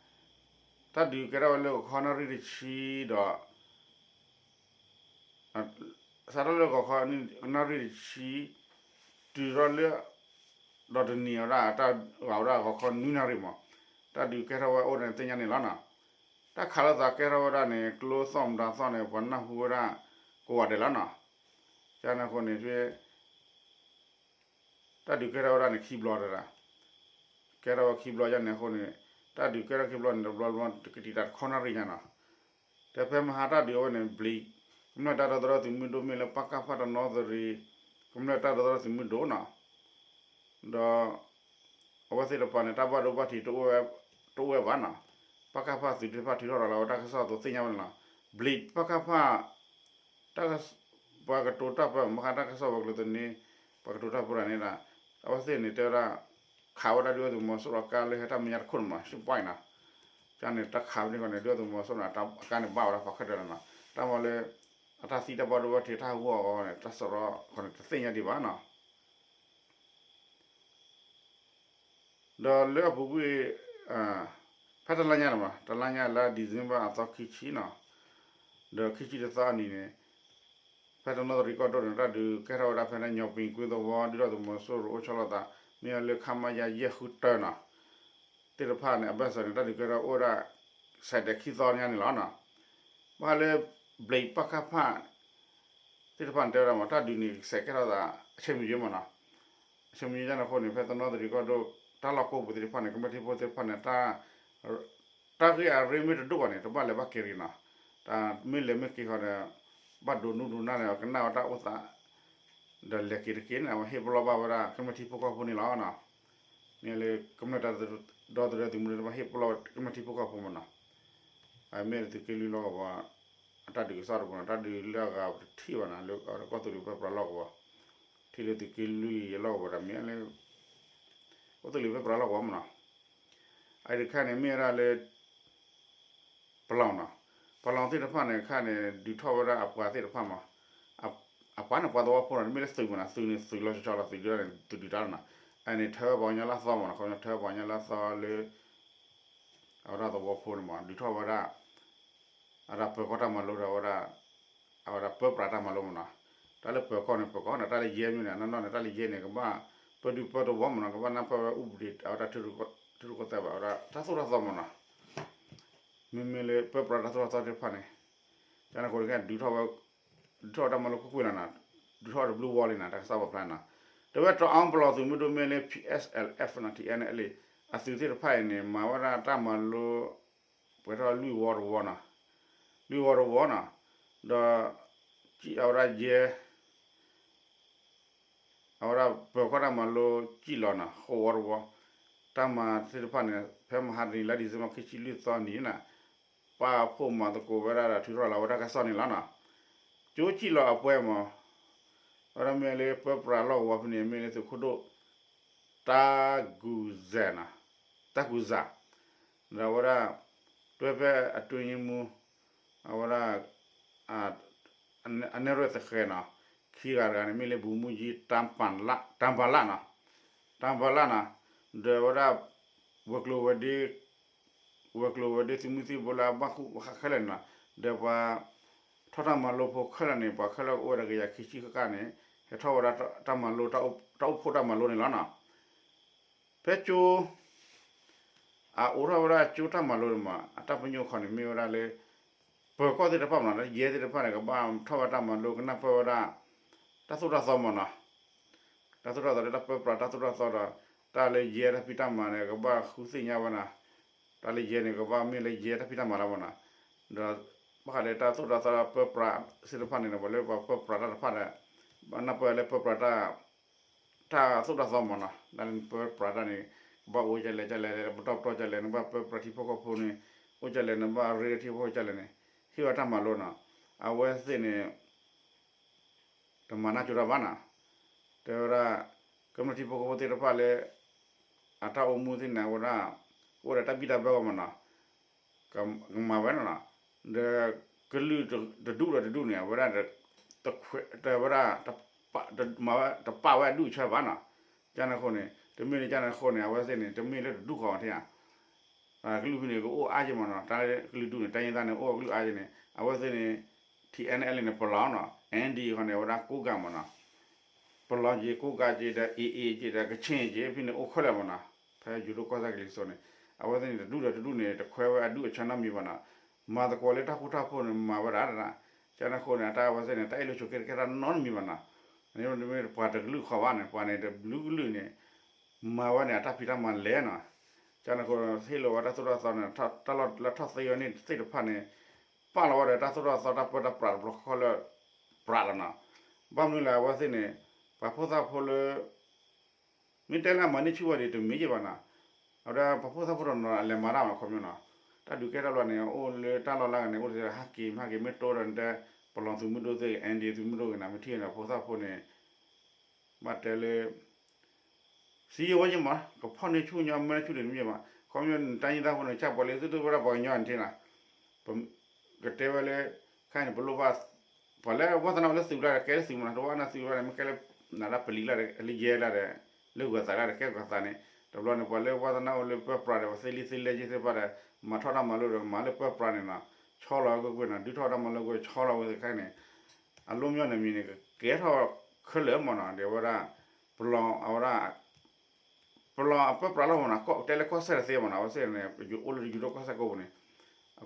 တၢ်ဒုးကဲထီၣ်ဝဲလၢဂီၤခီနၣ်ရံၣ်တဆံဒီး စးထီၣ်လၢဂီၤခီနၣ်ရံၣ်တဆံ တုၤထီၣ်လၢ ဒီးတနံၤဝဲဒၣ် တၢ်ဂၤဝဲဒၣ်ဂီၤခီနွံနၣ်ရံၣ်မး တၢ်ဒုးကဲထီၣ်ဝဲအိၣ်န့ၣ်သ့ၣ်ညါန့ၣ်လီၤနီၤ. တၢ်ခးလိာ်သးကဲထီၣ်ဝဲဒၣ်န့ၣ် ကျိသီၣ်မတၤသီၣ်န့ၣ် ပှၤနၢ်ဟူဝဲဒၣ်ကိးဂၤဒဲးလီၤနီၤ. ကန့ၣ်အဃိန့ၣ် တၢ်ဒုးကဲထီၣ်ဝဲဒၣ်န့ၣ် ခံဘျီတဒၣ် ကဲထီၣ်ဝဲခံဘျီယါန့ၣ်အဃိန့ၣ် တၢ်ဒုးကဲထီၣ်ခံဘျီန့ၣ် တဘျီတဘျီ ကတံာ်တာ်တခီနၣ်ရံၣ်ညါနီၤ. တဲဖဲမဟါတၢ်ဒုးအဝဲန့ၣ် ဘျံး ကမျၢၢ်တၢ်ဒီသဒၢသုးမုၢ်ဒိၣ်မ့ၢ်လၢ ပကဖ တနီသရံၣ် ကမျၢၢ်တၢ်ဒီသဒၢသုးမုၢ်ဒိၣ်နီၤ. ဒီး အဝဲသ့ၣ်တဖၣ်န့ၣ် တၢ်ဘၣ်ဒိဘၣ်ထံးတအိၣ်ဝဲဘၣ်နီၤ. ပကဖ သုးသ့ၣ်တဖၣ်ထုးထီၣ်ရၤလီၤဝဲတၢ်ကစီၣ်အသိးသ့ၣ်ညါဝဲန့ၣ်လီၤ. ဘျံးပကဖ တၢ်က ပှၤကတိၤတၢ်ပၢ မဟါတၢ်ကစီၣ်ဝဲၤကျိၤသန့ ပှၤကတိၤတၢ်ပၢတၢ်န့ၣ်ဒၣ် အဝဲသ့ၣ်န့ၣ်တဲဝဲဒၣ် ခးဝဲဒၣ်ဒုၣ်ဒါသုးမီၤစိရိၤအကါလၢဟဲတၢ်မဲာ်ညါတခိၣ်န့ၣ်မး ရှုပွိုင်နီၤ, ကန့ၣ်တၢ်ခးဝဲန့ၣ်ဃီန့ၣ် ဒုၣ်ဒါသုးမီၤစိရိၤန့ၣ် အကါန့ၣ်ဘၣ်ဝဲဒၣ်ဖးခၢၣ်ဒၢးလီၤနီၤ, တၢ်မၤလၢ အတၢ်သံတၢ်ဘၣ်ဒိဘၣ်ထံးတၢ်ဟးဂီၤအဂီၢ်န့ၣ် တၢ်စရီဃီန့ၣ် တသ့ၣ်ညါဒံးဘၣ်နီၤ. ဒီးလၢအပူၤကွံာ် ဖဲတလါညါန့ၣ်မး တလါညါလါ December အသီခံဆံနီၤ, ဒီးခံဆံတသီအနံၤန့ၣ် ဖဲတနီသရံၣ်ကီၢ်ဒိၣ်န့ၣ် တၢ်ဒုးကဲထီၣ်ဝဲဒၣ်ဖဲန့ၣ် ညီၣ်ပံၤကွ့သဝီ ဒုၣ်ဒါသုးမီၤစိရိၤအိၣ်ဆီလီၤသး မ့ၢ်လၢ ခမရ ယဲၢ်ဃုတၢနီၤ သ့ၣ်တဖၣ်န့ၣ် အဘၢၣ်စၢၤန့ၣ် တၢ်ဒုးကဲထီၣ်အိၣ်ဝဲဒၣ် စဲးဒဲးခံသီညါန့ၣ်လီၤနီၤ. ဘၣ်ဃးလၢ ဘျံးပကဖ သ့ၣ်တဖၣ်န့ၣ် တဲဝဲဒၣ်မး တၢ်ဒုးန့ၣ် စဲးကဲထီၣ်သး အဆၢမုၢ်ယဲၢ်မးနီၤ, အဆၢမုၢ်ယဲၢ်န့ၣ်အဃိန့ၣ် ဖဲတနီသရံၣ်ကီၢ်ဒိၣ် တၢ်လီၢ်ကိးပူၤသ့ၣ်တဖၣ်န့ၣ် ကမျၢၢ်ထံဖိသ့ၣ်တဖၣ်န့ၣ် တၢ်ဂ့ၢ်အရ့မ့ၢ်တဒိၣ်ဘၣ်န့ၣ် တဘၣ်လဲၤဘၣ်က့ၤတဂ့ၤနီၤ, တၢ်မ့ၢ်လဲၤမ့ၢ်က့ၤဃီဒီး ဘၣ်ဒိးနူဒိးနၢ်န့ၣ် ကနၣ်ဝဲတၢ်အိၣ်သး ဒီးလဲၤက့ၤတက့ၢ်န့ၣ် အဝဲဟ့ၣ်ပလီၢ်ဘၣ်ဝဲဒၣ် ကမျၢၢ်ထံဖိကီၢ်ဖိန့ၣ်လီၤနီၤ. မ့ၢ်လၢကမျၢၢ်တၢ်ဒီသဒၢသုးမုၢ်ဒိၣ်တဖၣ်ဟ့ၣ်ပလီၢ်ကမျၢၢ်ထံဖိကီၢ်ဖိမးနီၤ. အမ့ၢ်လၢသုးက့လွံၢ်လီၢ်ကဝီၤ အတၢ်ဒုးကစီၣ်တဘိနီၤ, တၢ်ဒုးလၢအဂၤတထံၣ်ဘၣ်နီၤ, လၢကီၢ်သူလ့ၤပၢပြးလီၢ်ကဝီၤ, ထံၣ်လၢသုးက့လွံၢ်အလီၢ်ကဝီၤဒီးမ့ၢ်လၢ ကီၢ်သူလ့ၤပၢပြးလီၢ်ကဝီၤမးနီၤ. အအံၤတခါန့ၣ် မ့ၢ်ဝဲဒၣ်လၢ ပလီၢ်နီၤ, ပလီၢ်သ့ၣ်တဖၣ်န့ၣ် အခါန့ၣ် ဒုးထီၣ်ဝဲဒၣ်အပှၤသ့ၣ်တဖၣ်မး, အပှၤန့ၣ်ပှၤသဝီဖိနီၤ, တမ့ၢ်လၢသုးမးနီၤ, သုးန့ၣ်သုးလီၤဆီဆီလီၤ သုးဒုးတၢ်န့ၣ် သုးဒုးတၢ်လီၤနီၤ. အန့ၣ်ထၢပှၤကညီလၢအသီမးနီၤ, ခီပညီထၢပှၤကညီလၢအသီလၢ အဝဲဒၣ်သဝီဖိန့ၣ်မး ဒုးထီၣ်ဝဲဒၣ် အဝဲဒၣ်ပၢၤကီၢ်တၢ်မၤလိဒီးအဝဲဒၣ် အဝဲဒၣ်ပၢပြးတၢ်မၤလိမးနီၤ. တၢ်လၢပၢၤကီၢ်န့ၣ်ပၢၤကီၢ်နီၤ, တၢ်လၢယဲၢ်မ့ၢ်န့ၣ် အနီၢ်နီၢ်န့ၣ် တၢ်လၢယဲၢ်န့ၣ် ကဘၣ်ပၢဒုၣ်ပၢတဝီမးနီၤ, ကဘၣ်နၢ်ပၢၢ်ဝဲ ဥပဒေ အဝဲဒၣ် ထံရူၢ်ကီၢ်သဲးဘၣ် အဝဲဒၣ်တၢ်သိၣ်တၢ်သီမးနီၤ. မ့မ့ၢ်လၢပၢပြးတၢ်သိၣ်တၢ်သီသ့ၣ်တဖၣ်န့ၣ် ကန့ၣ်အဃိန့ၣ် ဒုးထီၣ်ဝဲ ဒုးထီၣ်ဝဲတၢ်မၤလိကွ့ၢ်ကွ့ၢ်လီၤနီၤ, ဒုးထီၣ်ဝဲတဘျုးဝီလံနီၤ, တၢ်ကစီၣ်ပာ်ဖျါနီၤ. တဝဲတအီပလီၢ်သုးမုၢ်ဒိၣ်မ့ၢ်လၢ P S L F နီၤ, T N L A အသုးသ့ၣ်တဖၣ်အံၤန့ၣ် မၤဝဲဒၣ်တၢ်မၤလိ ပှဲၤထီၣ်လွံၢ်ဝီတဝီနီၤ, လွံၢ်ဝီတဝီနီၤ, ဒီး အဝဲဒၣ်ယဲၢ် အဝဲဒၣ်ပၢၤကီၢ်တၢ်မၤလိစံၣ်လီၤနီၤ, ဃိးဝီတဝီ, တၢ်မၤသ့ၣ်တဖၣ်န့ၣ် ဖဲမဟါတနံၤလါ December ခံဆံလွံၢ်သီနံၤန့ၣ် ပာ်ဖှိၣ်မၤသကိးဝဲဒၣ်ဒီးထုးထီၣ်လီၤဝဲတၢ်ကစီၣ်န့ၣ်လီၤနီၤ. ကၠိစံၣ်လီၤအပှဲၤမး, အဝဲဒၣ်မ့ၢ်လၢပၢပြးလီၢ်ကဝီၤဖဲန့ၣ် မ့ၢ်လၢသုးခိၣ်ဒိၣ် တၢ်ကူၣ်စဲးနီၤ, တၢ်ကူၣ်စဲး, ဒီးအဝဲဒၣ် တွဲဖက်အတွင်းရေးမှူး အဝဲဒၣ် အနဲၣ်ရွဲၣ်သဃဲးနီၤ, ခံဂၤတဂၤန့ၣ် မ့ၢ်လၢ ဗိုလ်မှူးကြီး တၢ်ပၤလၣ်နီၤ, တၢ်ပၤလၣ်နီၤ, ဒီးအဝဲဒၣ် ဝဲၤကျိၤဝဲၤဒ့ ဝဲၤကျိၤဝဲၤဒ့သုးမုၢ်သံၣ်ဘိလၢအဘၣ်ဃုာ်ဘၣ်ဃးခဲလၢာ်န့ၣ်နီၤ, ဒီးပှၤ ထီၣ်တၢ်မၤလိဖိခဲလၢာ်န့ၣ် ပှၤခဲလၢာ်ကအိၣ်ဝဲဒၣ်ကယၤခံဆံဃၣ်ဃၣ်န့ၣ် ဟဲထီၣ်ဝဲဒၣ်တၢ်မၤလိ တၢ်အိၣ်ဖှိၣ်တၢ်မၤလိန့ၣ်လီၤနီၤ. ဖဲကၠိ အအိးထီၣ်ဝဲဒၣ်ကၠိတၢ်မၤလိန့ၣ်မး အတၢ်ပညိၣ်ခီန့ၣ် မ့ၢ်ဝဲဒၣ်လၢ ပၢၤကီၢ်သ့ၣ်တဖၣ်မးနီၤ လၢယဲၢ်သ့ၣ်တဖၣ်န့ၣ် ကဘၣ်ထီၣ်ဝဲတၢ်မၤလိ ကနၢ်ပၢၢ်ဝဲဒၣ် တၢ်သိၣ်တၢ်သီမးနီၤ. တၢ်သိၣ်တၢ်သီလၢတၢ်ပၢပြးတၢ်သိၣ်တၢ်သီဒီး တၢ်လၢယဲၢ်တၢ်ဖံးတၢ်မၤန့ၣ် ကဘၣ်ဃုသ့ၣ်ညါဝဲနီၤ. တၢ်လၢယဲၢ်န့ၣ် ကဘၣ်မ့ၢ်လၢယဲၢ်တၢ်ဖံးတၢ်မၤလီၤမးနီၤ. ဒီးဘၣ်ဃးဒီးတၢ်သိၣ်တၢ်သီပၢပြးသ့ၣ်တဖၣ်န့ၣ် ပှၤလၢပှၤပၢပြးတၢ်တဖၣ်ဒီး ဘၣ်နၢ်ပၢၢ်လၢပၢပြးတၢ် တၢ်သိၣ်တၢ်သီမးနီၤ တၢ်လၢနပၢပြးတၢ်န့ၣ် ကဘၣ်အိၣ်ကလဲၣ်ကလဲၣ် ပတီၢ်ပတီၢ်ကလဲၣ် နဘၣ်ပၢပြးထံဖိကီၢ်ဖိန့ၣ် အိၣ်ကလဲၣ် နဘၣ်ရ့ထံဖိကီၢ်ဖိကလဲၣ်န့ၣ် ဟ့ၣ်ဝဲတၢ်မၤလိနီၤ. အဝဲသ့ၣ်န့ၣ် တမၤနၢ်ကၠိတၢ်ဘၣ်နီၤ. တဲဝဲဒၣ် ကမျၢၢ်ထံဖိကီၢ်ဖိသ့ၣ်တဖၣ်လၢ အတၢ်အိၣ်မူသ့ၣ်န့ၣ် အဝဲဒၣ် အိၣ်ဒီးတၢ်ဘံၣ်တၢ်ဘၢအဂီၢ်မးနီၤ. ကမၤဝဲနီၤနီၤ ဒီး ကလုာ်တဒူၣ်ဒီးတဒူၣ်န့ၣ် အဝဲဒၣ် တခွဲး တဲဝဲဒၣ် တပာ်ဝဲအဒူၣ်အဆၢဘၣ်နီၤ. ကန့ၣ်အဃိန့ၣ် တမ့ၢ်လၢကန့ၣ်အဃိန့ၣ် အဝဲသ့ၣ်န့ၣ် တမ့ၢ်လၢတဒူၣ်ဃီထံၣ်ဧါ ကလုာ်ဖဲန့ၣ် ကအိၣ်အါက့မးနီၤ တၢ်လၢကလုာ်ဒူၣ်န့ၣ် တၢ်ယဲၢ်သၣ်န့ၣ် အိၣ်ကလုာ်အါက့န့ၣ် အဝဲသ့ၣ်န့ၣ် ထံၣ်အဲၣ်န့ၣ် ပလီၤနီၤ အဲၣ်ဒ်အံၤဃီန့ၣ် အဝဲဒၣ်ကိးဂၤမးနီၤ ပလီၤက့ၤ ကိးဂၤက့ၤဒီး အ့ၣ်အ့ၣ်က့ၤဒီး ကဆ့ၣ်က့ၤ ဖဲန့ၣ်အိၣ်ခဲလၢာ်မးနီၤ ဖဲယိၤဒိၣ်ကီၢ်စဲၣ်ကလံၤစိးန့ၣ် အဝဲသ့ၣ်န့ၣ် တဒူၣ်ဒီးတဒူၣ်န့ၣ် တခွဲးဝဲအဒူၣ်အဆၢနီတမံၤဘၣ်နီၤ မၤသကိးလၢတၢ်ဃူတၢ်ဖိးန့ၣ် မၤဝဲဒၣ် ကန့ၣ်အဃိန့ၣ် အတၢ်အဝဲသ့ၣ်န့ၣ် တၢ်အ့ၣ်လိာ်ဆိးက့တကဲတၢ်နီတမံၤဘၣ်နီၤ မ့တမ့ၢ်ပှၤတကလုာ်ဃီဘၣ်န့ၣ် ပှၤန့ၣ်တဘျုးကလုာ်န့ၣ် မၤဝဲန့ၣ် အတၢ်ဖံးတၢ်မၤလဲၣ်နီၤ ကန့ၣ်အဃိ ဟ့ၣ်လီၤဝဲတၢ်သိၣ်တၢ်သီန့ၣ် တၢ်လီၢ်လၢထီၣ်သ့ဝဲန့ၣ်သ့ၣ်တဖၣ်န့ၣ် ပာ်လီၤဝဲဒီးတၢ်သိၣ်တၢ်သီတၢ်ပၢတၢ်ပြးတဘျီဃီလၢ ပြးလီၤနီၤ ဘၣ်မနုၤလဲၣ်အဝဲသ့ၣ်န့ၣ် ပှၤဖိသၣ်ဖိလၢ မ့ၢ်တဲလၢအမၤန့ၢ်ဆူၣ်ဝဲဒၣ်တမ့ၢ်က့ၤဘၣ်နီၤ အဝဲဒၣ်ပှၤဖိသၣ်ဖိတနီၤနီၤ အလဲၤမၤတၢ်မးခီပညီနီၤ တၢ်ဒုးကဲထီၣ်လီၤန့ၣ် အိၣ်လၢတၢ်လီၢ်လၢ်ဂၤန့ၣ် အိၣ်တသ့ ဟးက့ၤမ့ၢ်ဟးက့ၤမ့ၢ်တိဒီး နတဲ ပလီၢ်သုးမုၢ်ဒိၣ်သ့ၣ်ဂ့ၤ အၣ်အၣ်ဒီအ့ သုးမုၢ်ဒိၣ်ဂ့ၤန့ၣ် မ့ၢ်ထံၣ်န့ၣ် ဖိသၣ်ဖိန့ၣ် ဘၣ်တဲလၢ စံယိဝဲယမး ကဖီၣ်န့ၢ်ဆူၣ်ညီ မၢန့ၢ်ဆူၣ်ဒံးတမ့ၢ်ဘၣ် ခီဖျိတၢ်ညိသၣ်ဖိန့ၣ် ကၢ်ပီၤလၢသုတဝဲဒၣ်ပှၤကညီန့ၣ်ထံၣ်နီၤ ကတဲဝဲလၢ ခဲအံၤန့ၣ် ပလိၣ်ဘၣ် ပှၤလၢဝါသနာအိၣ်လၢသုးကျါဒီး ကဲလၢသုးမးနီၤ တဝါနၤသုးကျါဒီး မ့ၢ်ကဲလၢ နဒၣ်ပလံၤကျါဒီး လၢယဲၢ်ကျါဒီး လၢဂၢၤသးကျါဒီး ကဲဂၢၤသးန့ၣ် တဘျီန့ၣ် ပှၤလၢဝါသနာအိၣ်လၢပၢပြးဒီး ပှၤသ့လံသ့လဲၢ်က့သ့ၣ်တဖၣ်ဒီး မၤထီၣ်တၢ်မၤလိဒီး မၤလၢပၢပြးန့ၣ်နီၤ ဆီလီၤကွ့ၢ်ကွ့ၢ်နီၤ ဒုးထီၣ်တၢ်မၤလိကွ့ၢ် ဆီလီၤဝဲသ့ၣ်ခဲအံၤန့ၣ် အလီၢ်မ့ၢ်န့ၣ်မံၤန့ၣ် ကကဲထီၣ်ခဲလၢာ်မးနီၤ ဒီးဝဲဒၣ် ပလီၢ် အဝဲဒၣ် ပလီၢ်အပၢပြးလီၤမးနီၤ ကတဲလၢကီၢ်စဲၣ်တသ့မးနီၤ အဝဲသ့ၣ်န့ၣ် အိၣ်လၢယိၤဒိၣ်ကီၢ်စဲၣ်ကိးပူၤန့ၣ်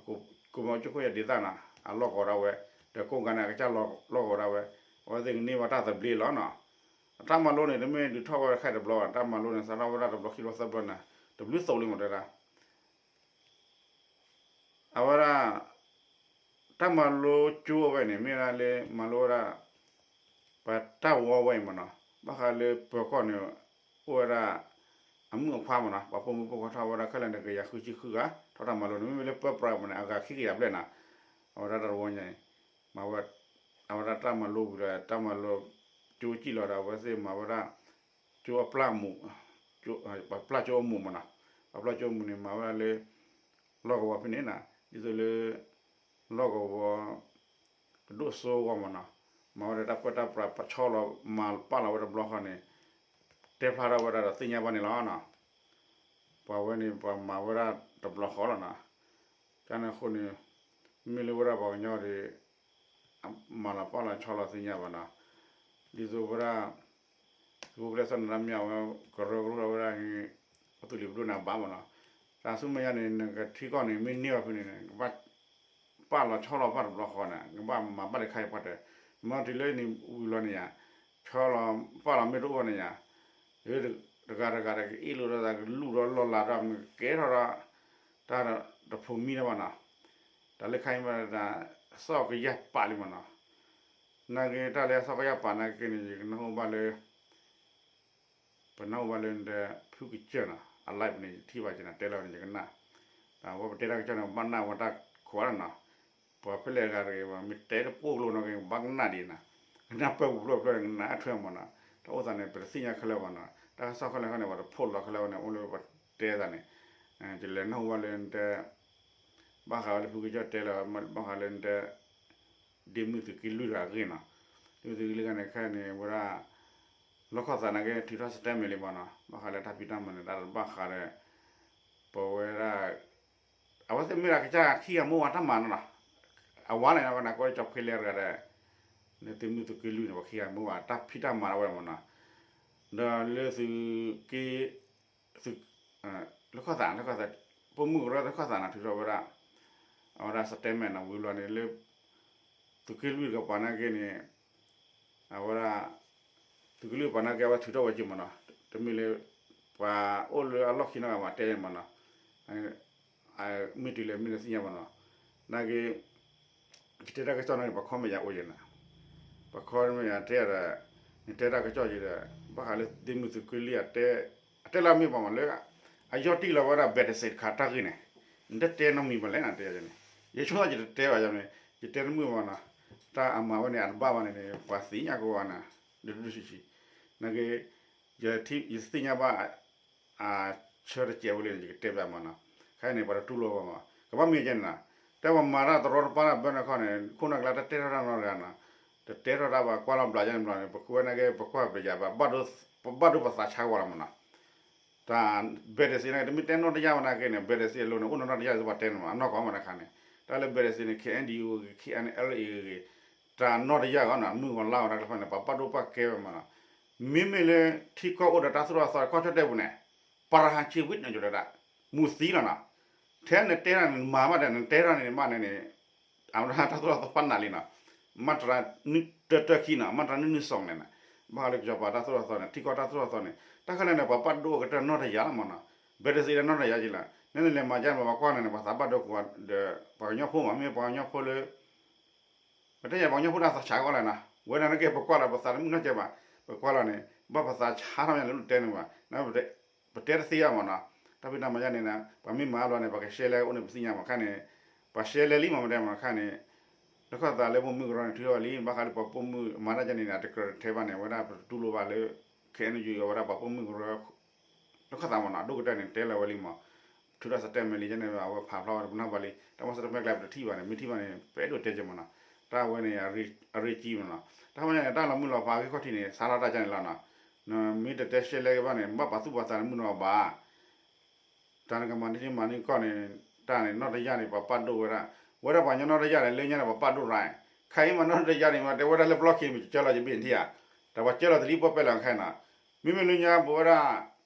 ကိးမီၤကၠိခိၣ်ယၤဒ်သၣ်နီၤ အလီၢ်ကဝီၤဒၣ်ဝဲ ဒီးကိးဂၤန့ၣ် အကစၢ်လီၢ်ကဝီၤဒၣ်ဝဲ အဝဲသ့ၣ်ကန့ၢ်ဘၣ်တၢ်သဘျ့လီၤနီၤ အတၢ်မၤလိန့ၣ် တမ့ၢ်ဒုးထီၣ်ဝဲတခါတဘျီဘၣ် တၢ်မၤလိန့ၣ် စးထီၣ်ဝဲဒၣ်တဘျီခံဘျီသၢဘျီန့ၣ် တဘျုးသိးလံမးတဲဒၣ် အဝဲဒၣ် တၢ်မၤလိကၠိအဝဲန့ၣ် မ့ၢ်ဒၣ်လၢ မၤလိဝဲဒၣ် ပှၤတၢ်ဝီဝဲအံၤမးနီၤ ဘၣ်ဃးလၢပၢၤကီၢ်န့ၣ် အိၣ်ဝဲဒၣ် အမုၣ်အခွါမးနီၤ ပှၤပိာ်မုၣ်ပိာ်ခွါထီၣ်ဝဲဒၣ်ခဲလၢာ်န့ၣ် ကယၤဃုဆံဃုဂၤ ထီၣ်တၢ်မၤလိန့ၣ် မ့မ့ၢ်လၢပၢပြးမးန့ၣ် အဂၤခံကယၤဘျဲၣ်နီၤ အဝဲဒၣ်တၢ်တဝီညါအံၤ မၤဝဲ အဝဲဒၣ်တၢ်မၤလိဝံၤဒီး တၢ်မၤလိ ကၠိစံၣ်လီၤဒီး အဝဲသ့ၣ်မၤဝဲဒၣ် ကၠိအပျၢ်မူး ပှၤပျၢ်ကၠိအမူးမးနီၤ ပှၤပျၢ်ကၠိအမူးန့ၣ် မၤဝဲဒၣ်လၢ လီၢ်ကဝီၤဖဲန့ၣ်နီၤ ဒ်သိးလၢ လီၢ်ကဝီၤ ကဒိၣ်စိဂီၢ်မးနီၤ မၤဝဲဒၣ်တၢ်ပၢတၢ်ပြး ပဆီလီၤမၤပာ်လီၤဝဲတဘျီဃီန့ၣ် တဲဖျါထီၣ်ဝဲဒၣ်ဒီးသ့ၣ်ညါဘၣ်န့ၣ်လီၤနီၤ ပှၤဝဲန့ၣ် ပှၤမၤဝဲဒၣ်တဘျီဃီလီၤနီၤ တၢ်န့ၣ်အဃိန့ၣ် မ့မ့ၢ်လၢဝဲဒၣ်ပှၤကညီဒီး မၤလီၤပာ်လီၤဆီလီၤသ့ၣ်ညါဘၣ်နီၤ ဒ်သိးဝဲဒၣ် သုးခိၣ်ကျဲသီၣ်နရၣ်မ့ၢ်ဝဲ ကရၢကရိဝဲဒၣ် ပသူးလံာ်ပဒိၣ်န့ၣ် အဘၣ်မးနီၤ တၢ်ဆူမဲာ်ညါန့ၣ် နကထံကီၢ်န့ၣ် မ့ၢ်န့ၢ်အီၤဖဲန့ၣ်န့ၣ် ကဘၣ်ပာ်လီၤဆီလီၤပာ်တဘျီဃီန့ၣ် ကဘၣ်မၤဘၣ်တခါအံၤပှၤတဲ မ့ၢ်တုၤလၢနံၤဝံၤလီၤန့ၣ်ယါ ဆီလီၤပာ်လီၤမ့ၢ်တအိၣ်ဘၣ်န့ၣ်ယါ တဂၤတဂၤဒီးကအ့ၣ်လိာ်ဒီး ကလူၢ်ဒီးလီၢ်လၤဒီး မ့ၢ်ကကဲထီၣ်ဒီး တၢ်တဖိးမံတၢ်ဘၣ်နီၤ တၢ်လၢခါအံၤမ့ၢ်ဒၣ် သီၣ်ကယၢ်ပာ်လံမးနီၤ နာ်က့တၢ်လၢသီၣ်ကယၢ်ပာ်နာ်က့န့ၣ် ယကနၢ်ဟူဘၣ်လၢ ပနၢ်ဟူဘၣ်လၢနတဲ ဖုကစၢၢ်နီၤ အ live န့ၣ် ယထံၣ်ဘၣ်က့ၤနၤ တဲလီၤန့ၣ် ယကနၣ် တၢ်ဝဲပတဲတၢ်ကစီၣ်န့ၣ် ဘၣ်နၢ်ဝဲတၢ်ခိးလီၤနီၤ ပှၤဖဲလဲၣ်အဂၤတဂ့ၤ မ့ၢ်တဲတပိၢ်ကျိနီၤက့ၤ ဘၣ်ကနၣ်ဒံးနီၤ ကနၣ်ပၢၢ်ပူၤဖျိဖျိန့ၣ် ကနၣ်အထွဲမးနီၤ တၢ်အိၣ်သးန့ၣ် ပတသ့ၣ်ညါခဲလၢာ်ဘၣ်နီၤ တၢ်ကစီၣ်ခဲလၢာ်ခီန့ၣ် ပှၤတဖိးလီၤခဲလၢာ်ဘၣ်န့ၣ် အိၣ်လၢပတဲသးန့ၣ် ယလဲၤနၢ်ဟူဘၣ်လၢနတဲ ဘၣ်ဃးဝဲလၢဖုကစၢၢ်တဲလီၤ ဘၣ်ဃးလၢနတဲ ဒ့မုၢ်သုးက့လွံၢ်တဂၤအဂ့ၢ်နီၤ ဒ့မုၢ်သုးက့လွံၢ်တဂၤန့ၣ် ခဲအံၤန့ၣ် ဝဲဒၣ် လီၢ်ခီၣ်သးနာ်က့ ထုးထီၣ် statement လံမးနီၤ ဘၣ်ဃးလၢတၢ်ဖံးတၢ်မၤန့ၣ် တၢ်တဘၣ်ဃးဒီး ပဝဲဒၣ် အဝဲသ့ၣ်မ့ၢ်ဒၣ်ကစၢ်ခံဂၤမိၢ်ဝၤတၢ်မၤနီၤနီၤ အဝဲန့ၣ် ဝဲန့ၣ် ကီၢ်ကၠီဖ့လဲၣ်တဂၤဒီး လၢဒ့မုၢ်သုးက့လွံၢ်န့ၣ် ပှၤခံဂၤမိၢ်ဝၤတၢ်ဖံးတၢ်မၤဒၣ်ဝဲမးနီၤ ဒီးလၢသုးက့ သုး လၢခီၣ်သး လၢခီၣ်သး ပိာ်မုၣ်ကရၢလၢခီၣ်သးန့ၣ် ထုးထီၣ်ဝဲဒၣ် အဝဲဒၣ် statement နီၤ ဝံၤဘျီန့ၣ်လၢ သုးက့လွံၢ်တကပၤနာ်က့န့ၣ် အဝဲဒၣ် သုးက့လွံၢ်တကပၤနာ်က့ အဝဲထုးထီၣ်ဝဲက့ၤမးနီၤ တမ့ၢ်လၢ ပှၤအိၣ်လၢအလီၢ်ခံနီတဂၤမး တဲမးနီၤ မ့ၢ်တုၤလဲၣ်မ့ၢ်တသ့ၣ်ညါဘၣ်နီၤ နာ်က့ ယတဲတၢ်ကစီၣ်နာ်က့ ပှၤ comment ယၤအိၣ်ယဲနီၤ ပှၤ comment ယၤတဲဒီး နတဲတၢ်ကစီၣ်ယဲဒီး ဘၣ်ဃးလၢဒ့မုၢ်သုးက့လွံၢ်အတဲ အတဲလၢအမ့ၢ်ပှၤမးလၢ အယီၢ်တံၢ်လီၤဝဲဒၣ် ဘဲးတစ့းတခါတၢ်ဂ့ၢ်န့ၣ် နတတဲနီတမံၤဘၣ်လဲၣ်နတဲယၤန့ၣ် ယဆိသးယတတဲဘၣ်ယၤန့ၣ် ယတဲတမုာ်ဘၣ်နီၤ တၢ်အမၤဝဲန့ၣ် အတဘၣ်ဘၣ်န့ၣ်န့ၣ် ပှၤသ့ၣ်ညါကဝဲန့ၣ် ဒုဒုဆံးဆံး နာ်က့ ယသ့ၣ်ညါဘၣ် အဆၢတစဲးဝဲလံန့ၣ် ယကတဲဘၣ်မးနီၤ ခဲအံၤန့ၣ် ပှၤတတူၢ်လိာ်ဘၣ်မး ကဘၣ်မ့ၢ်ကဲန့ၣ်နီၤ တဲပှၤမၤတၢ်တရီတပါတၢ်ဘၢန့ၣ်ခီန့ၣ် ခိၣ်နၢ်ကျါတတဲထီၣ်တၢ်နီတဂၤနီၤ တတဲထီၣ်တၢ်ဘၣ်ကွၢ်လီၤဘျးယဲန့ၣ်ဘျီန့ၣ် ပကွၢ်နာ်က့ ပကွၢ်ပယၤဘၣ် ဘၣ်ဒိပသးဆါဝဲလီၤမးနီၤ တၢ် ဘဲးတစ့းန့ၣ် တမ့ၢ်တဲနီတယၢ်ဘၣ်နာ်က့န့ၣ် ဘဲးတစ့းအလိၤန့ၣ် အိၣ်နီၢ်နီၢ်တယၢ်စ့ၢ်ပှၤတဲန့ၣ်မး အနီၢ်ကီၢ်မးတခါန့ၣ် တၢ်လၢဘဲးတစ့းန့ၣ် KNDO ဂ့ၤ KNLA ဂ့ၤ တၢ်နီၢ်တယၢ်ဂီၢ်နီၤ မုၢ်ဂီၤလါဂီၤတၢ်တဖၣ်န့ၣ် ပှၤဘၣ်ဒိဘၣ်ကဲဝဲမးနီၤ မ့မ့ၢ်လၢ ထံကီၢ်အိၣ်ဒီးတၢ်သိၣ်တၢ်သီ ကီၢ်ကၠီၣ်တဲၣ်ပူၤန့ၣ် ပှၤရဟၢၣ်ဆံဝံၤန့ၣ် ယိၤဒီးဒၣ် မူၤသံလီၤနီၤ ထဲနတဲထီၣ်န့ၣ် နမၤဘၣ်ဒီး နတဲထီၣ်န့ၣ် နဘၣ်န့ၣ်န့ၣ် အဝဲဒၣ်တၢ်သိၣ်တၢ်သီပာ်နးလံနီၤ မၤတရၢ တၢတၢခံနီၤ မၤတရၢ နုၢ်နုၢ်စီၤန့ၣ် ဘၣ်ဃးလၢကစီၤပၤတၢ်သိၣ်တၢ်သီန့ၣ် ထံကီၢ်တၢ်သိၣ်တၢ်သီန့ၣ် တၢ်ခဲလၢာ်န့ၣ် ပှၤဘၣ်ဒိအကတၢၢ်နီၢ်တယၢ်လီၤမးနီၤ ဘဲးတစ့းဒီးနီၢ်တယၢ်က့လီၤ နလဲၤမၤကဲန့ၣ် ပှၤကွၢ်န့ၣ် ပှၤသးဘၣ်ဒိကွၢ်ဒီး ပှၤကညီဖိမး မ့ၢ်ပှၤကညီဖိလၢ ပတဲယၤပှၤကညီဖိတၢ်သးဆးကီးလၢနီၤ ဝဲဒၣ်နကဲပကွၢ်လီၤ ပသးတမုာ်နီတစဲးဘၣ် ပကွၢ်လီၤန့ၣ် ဘၣ်ပသးဆါထီၣ်မးလၢနတဲန့ၣ်ဘၣ် ပတဲတသ့ယါမးနီၤ တၢ်ဖံးတၢ်မၤယါန့ၣ် ပှၤမ့ၢ်မၤအါဘျီန့ၣ် ပှၤကရှဲလဲအိၣ်န့ၣ် ပသ့ၣ်ညါမးခါန့ၣ်, ပှၤရှဲလဲလံမး မတဲမးခါန့ၣ်, လၢခီၣ်သးလၢပိာ်မုၣ်ကရၢန့ၣ် ထုးထီၣ်ဝဲလံ ဘၣ်ဃးလၢပှၤပိာ်မုၣ်မၤတၢ်ယါန့ၣ် အတကြၢးတထဲဘၣ်န့ၣ် အဝဲဒၣ်ပတတူၢ်လိာ်ဘၣ်လၢ ခဲအံၤန့ၣ် အဝဲဒၣ်ပှၤပိာ်မုၣ်ကရၢ လၢခီၣ်သးမးနီၤ အဒိၣ်ကတၢၢ်န့ၣ် တဲလီၤဝဲလံမး, ထုးထီၣ် statement လံ ယဲန့ၣ် အဝဲဖးဖျါဝဲပနၢ်ဘၣ်လံ တၢ်မီ statement ကျါပတထံၣ်ဘၣ်န့ၣ် မ့ၢ်ထံၣ်ဘၣ်န့ၣ် ပအဲၣ်ဒိးတဲက့ၤမးနီၤ, တၢ်ဝဲန့ၣ် အရ့ကံမးနီၤ, တၢ်မီညါန့ၣ် တၢ်လီၤမုၢ်လီၤဖးဂ့ၢ်ခီၣ်ထံးန့ၣ် စးထီၣ်တၢ်ကါန့ၣ်လီၤနီၤ, မ့ၢ်တတဲရှဲလဲက့ၤဘၣ်န့ၣ် ဘၣ်ပာ်သူၣ်ပာ်သးလၢမုၢ်နီၤဘၣ် တၢ်နကမၤန့ၢ်မၤန့ၢ်ကီၢ်န့ၣ် တၢ်န့ၣ် နီၣ်တယၢ်န့ၣ် ပှၤပာ်ဒိၣ်ဝဲဒၣ်, ဝဲဒၣ်ပှၤကညီနီၣ်တယၢ်န့ၣ် လၢညါန့ၣ် ပှၤပာ်ဒိၣ်ရၣ်, ခဲအံၤမးနီၣ်တယၢ်န့ၣ် မ့ၢ်တဲဝဲဒၣ်လၢပျီခ့မ့ၢ်ကကၢလီၤယဘ့ၣ်နထံၣ်ဧါ, တၢ်ပှၤကၢလီၤတလံပီၣ်ပဲလီၤခဲနီၤ, မ့မ့ၢ်လၢညါပဝဲဒၣ်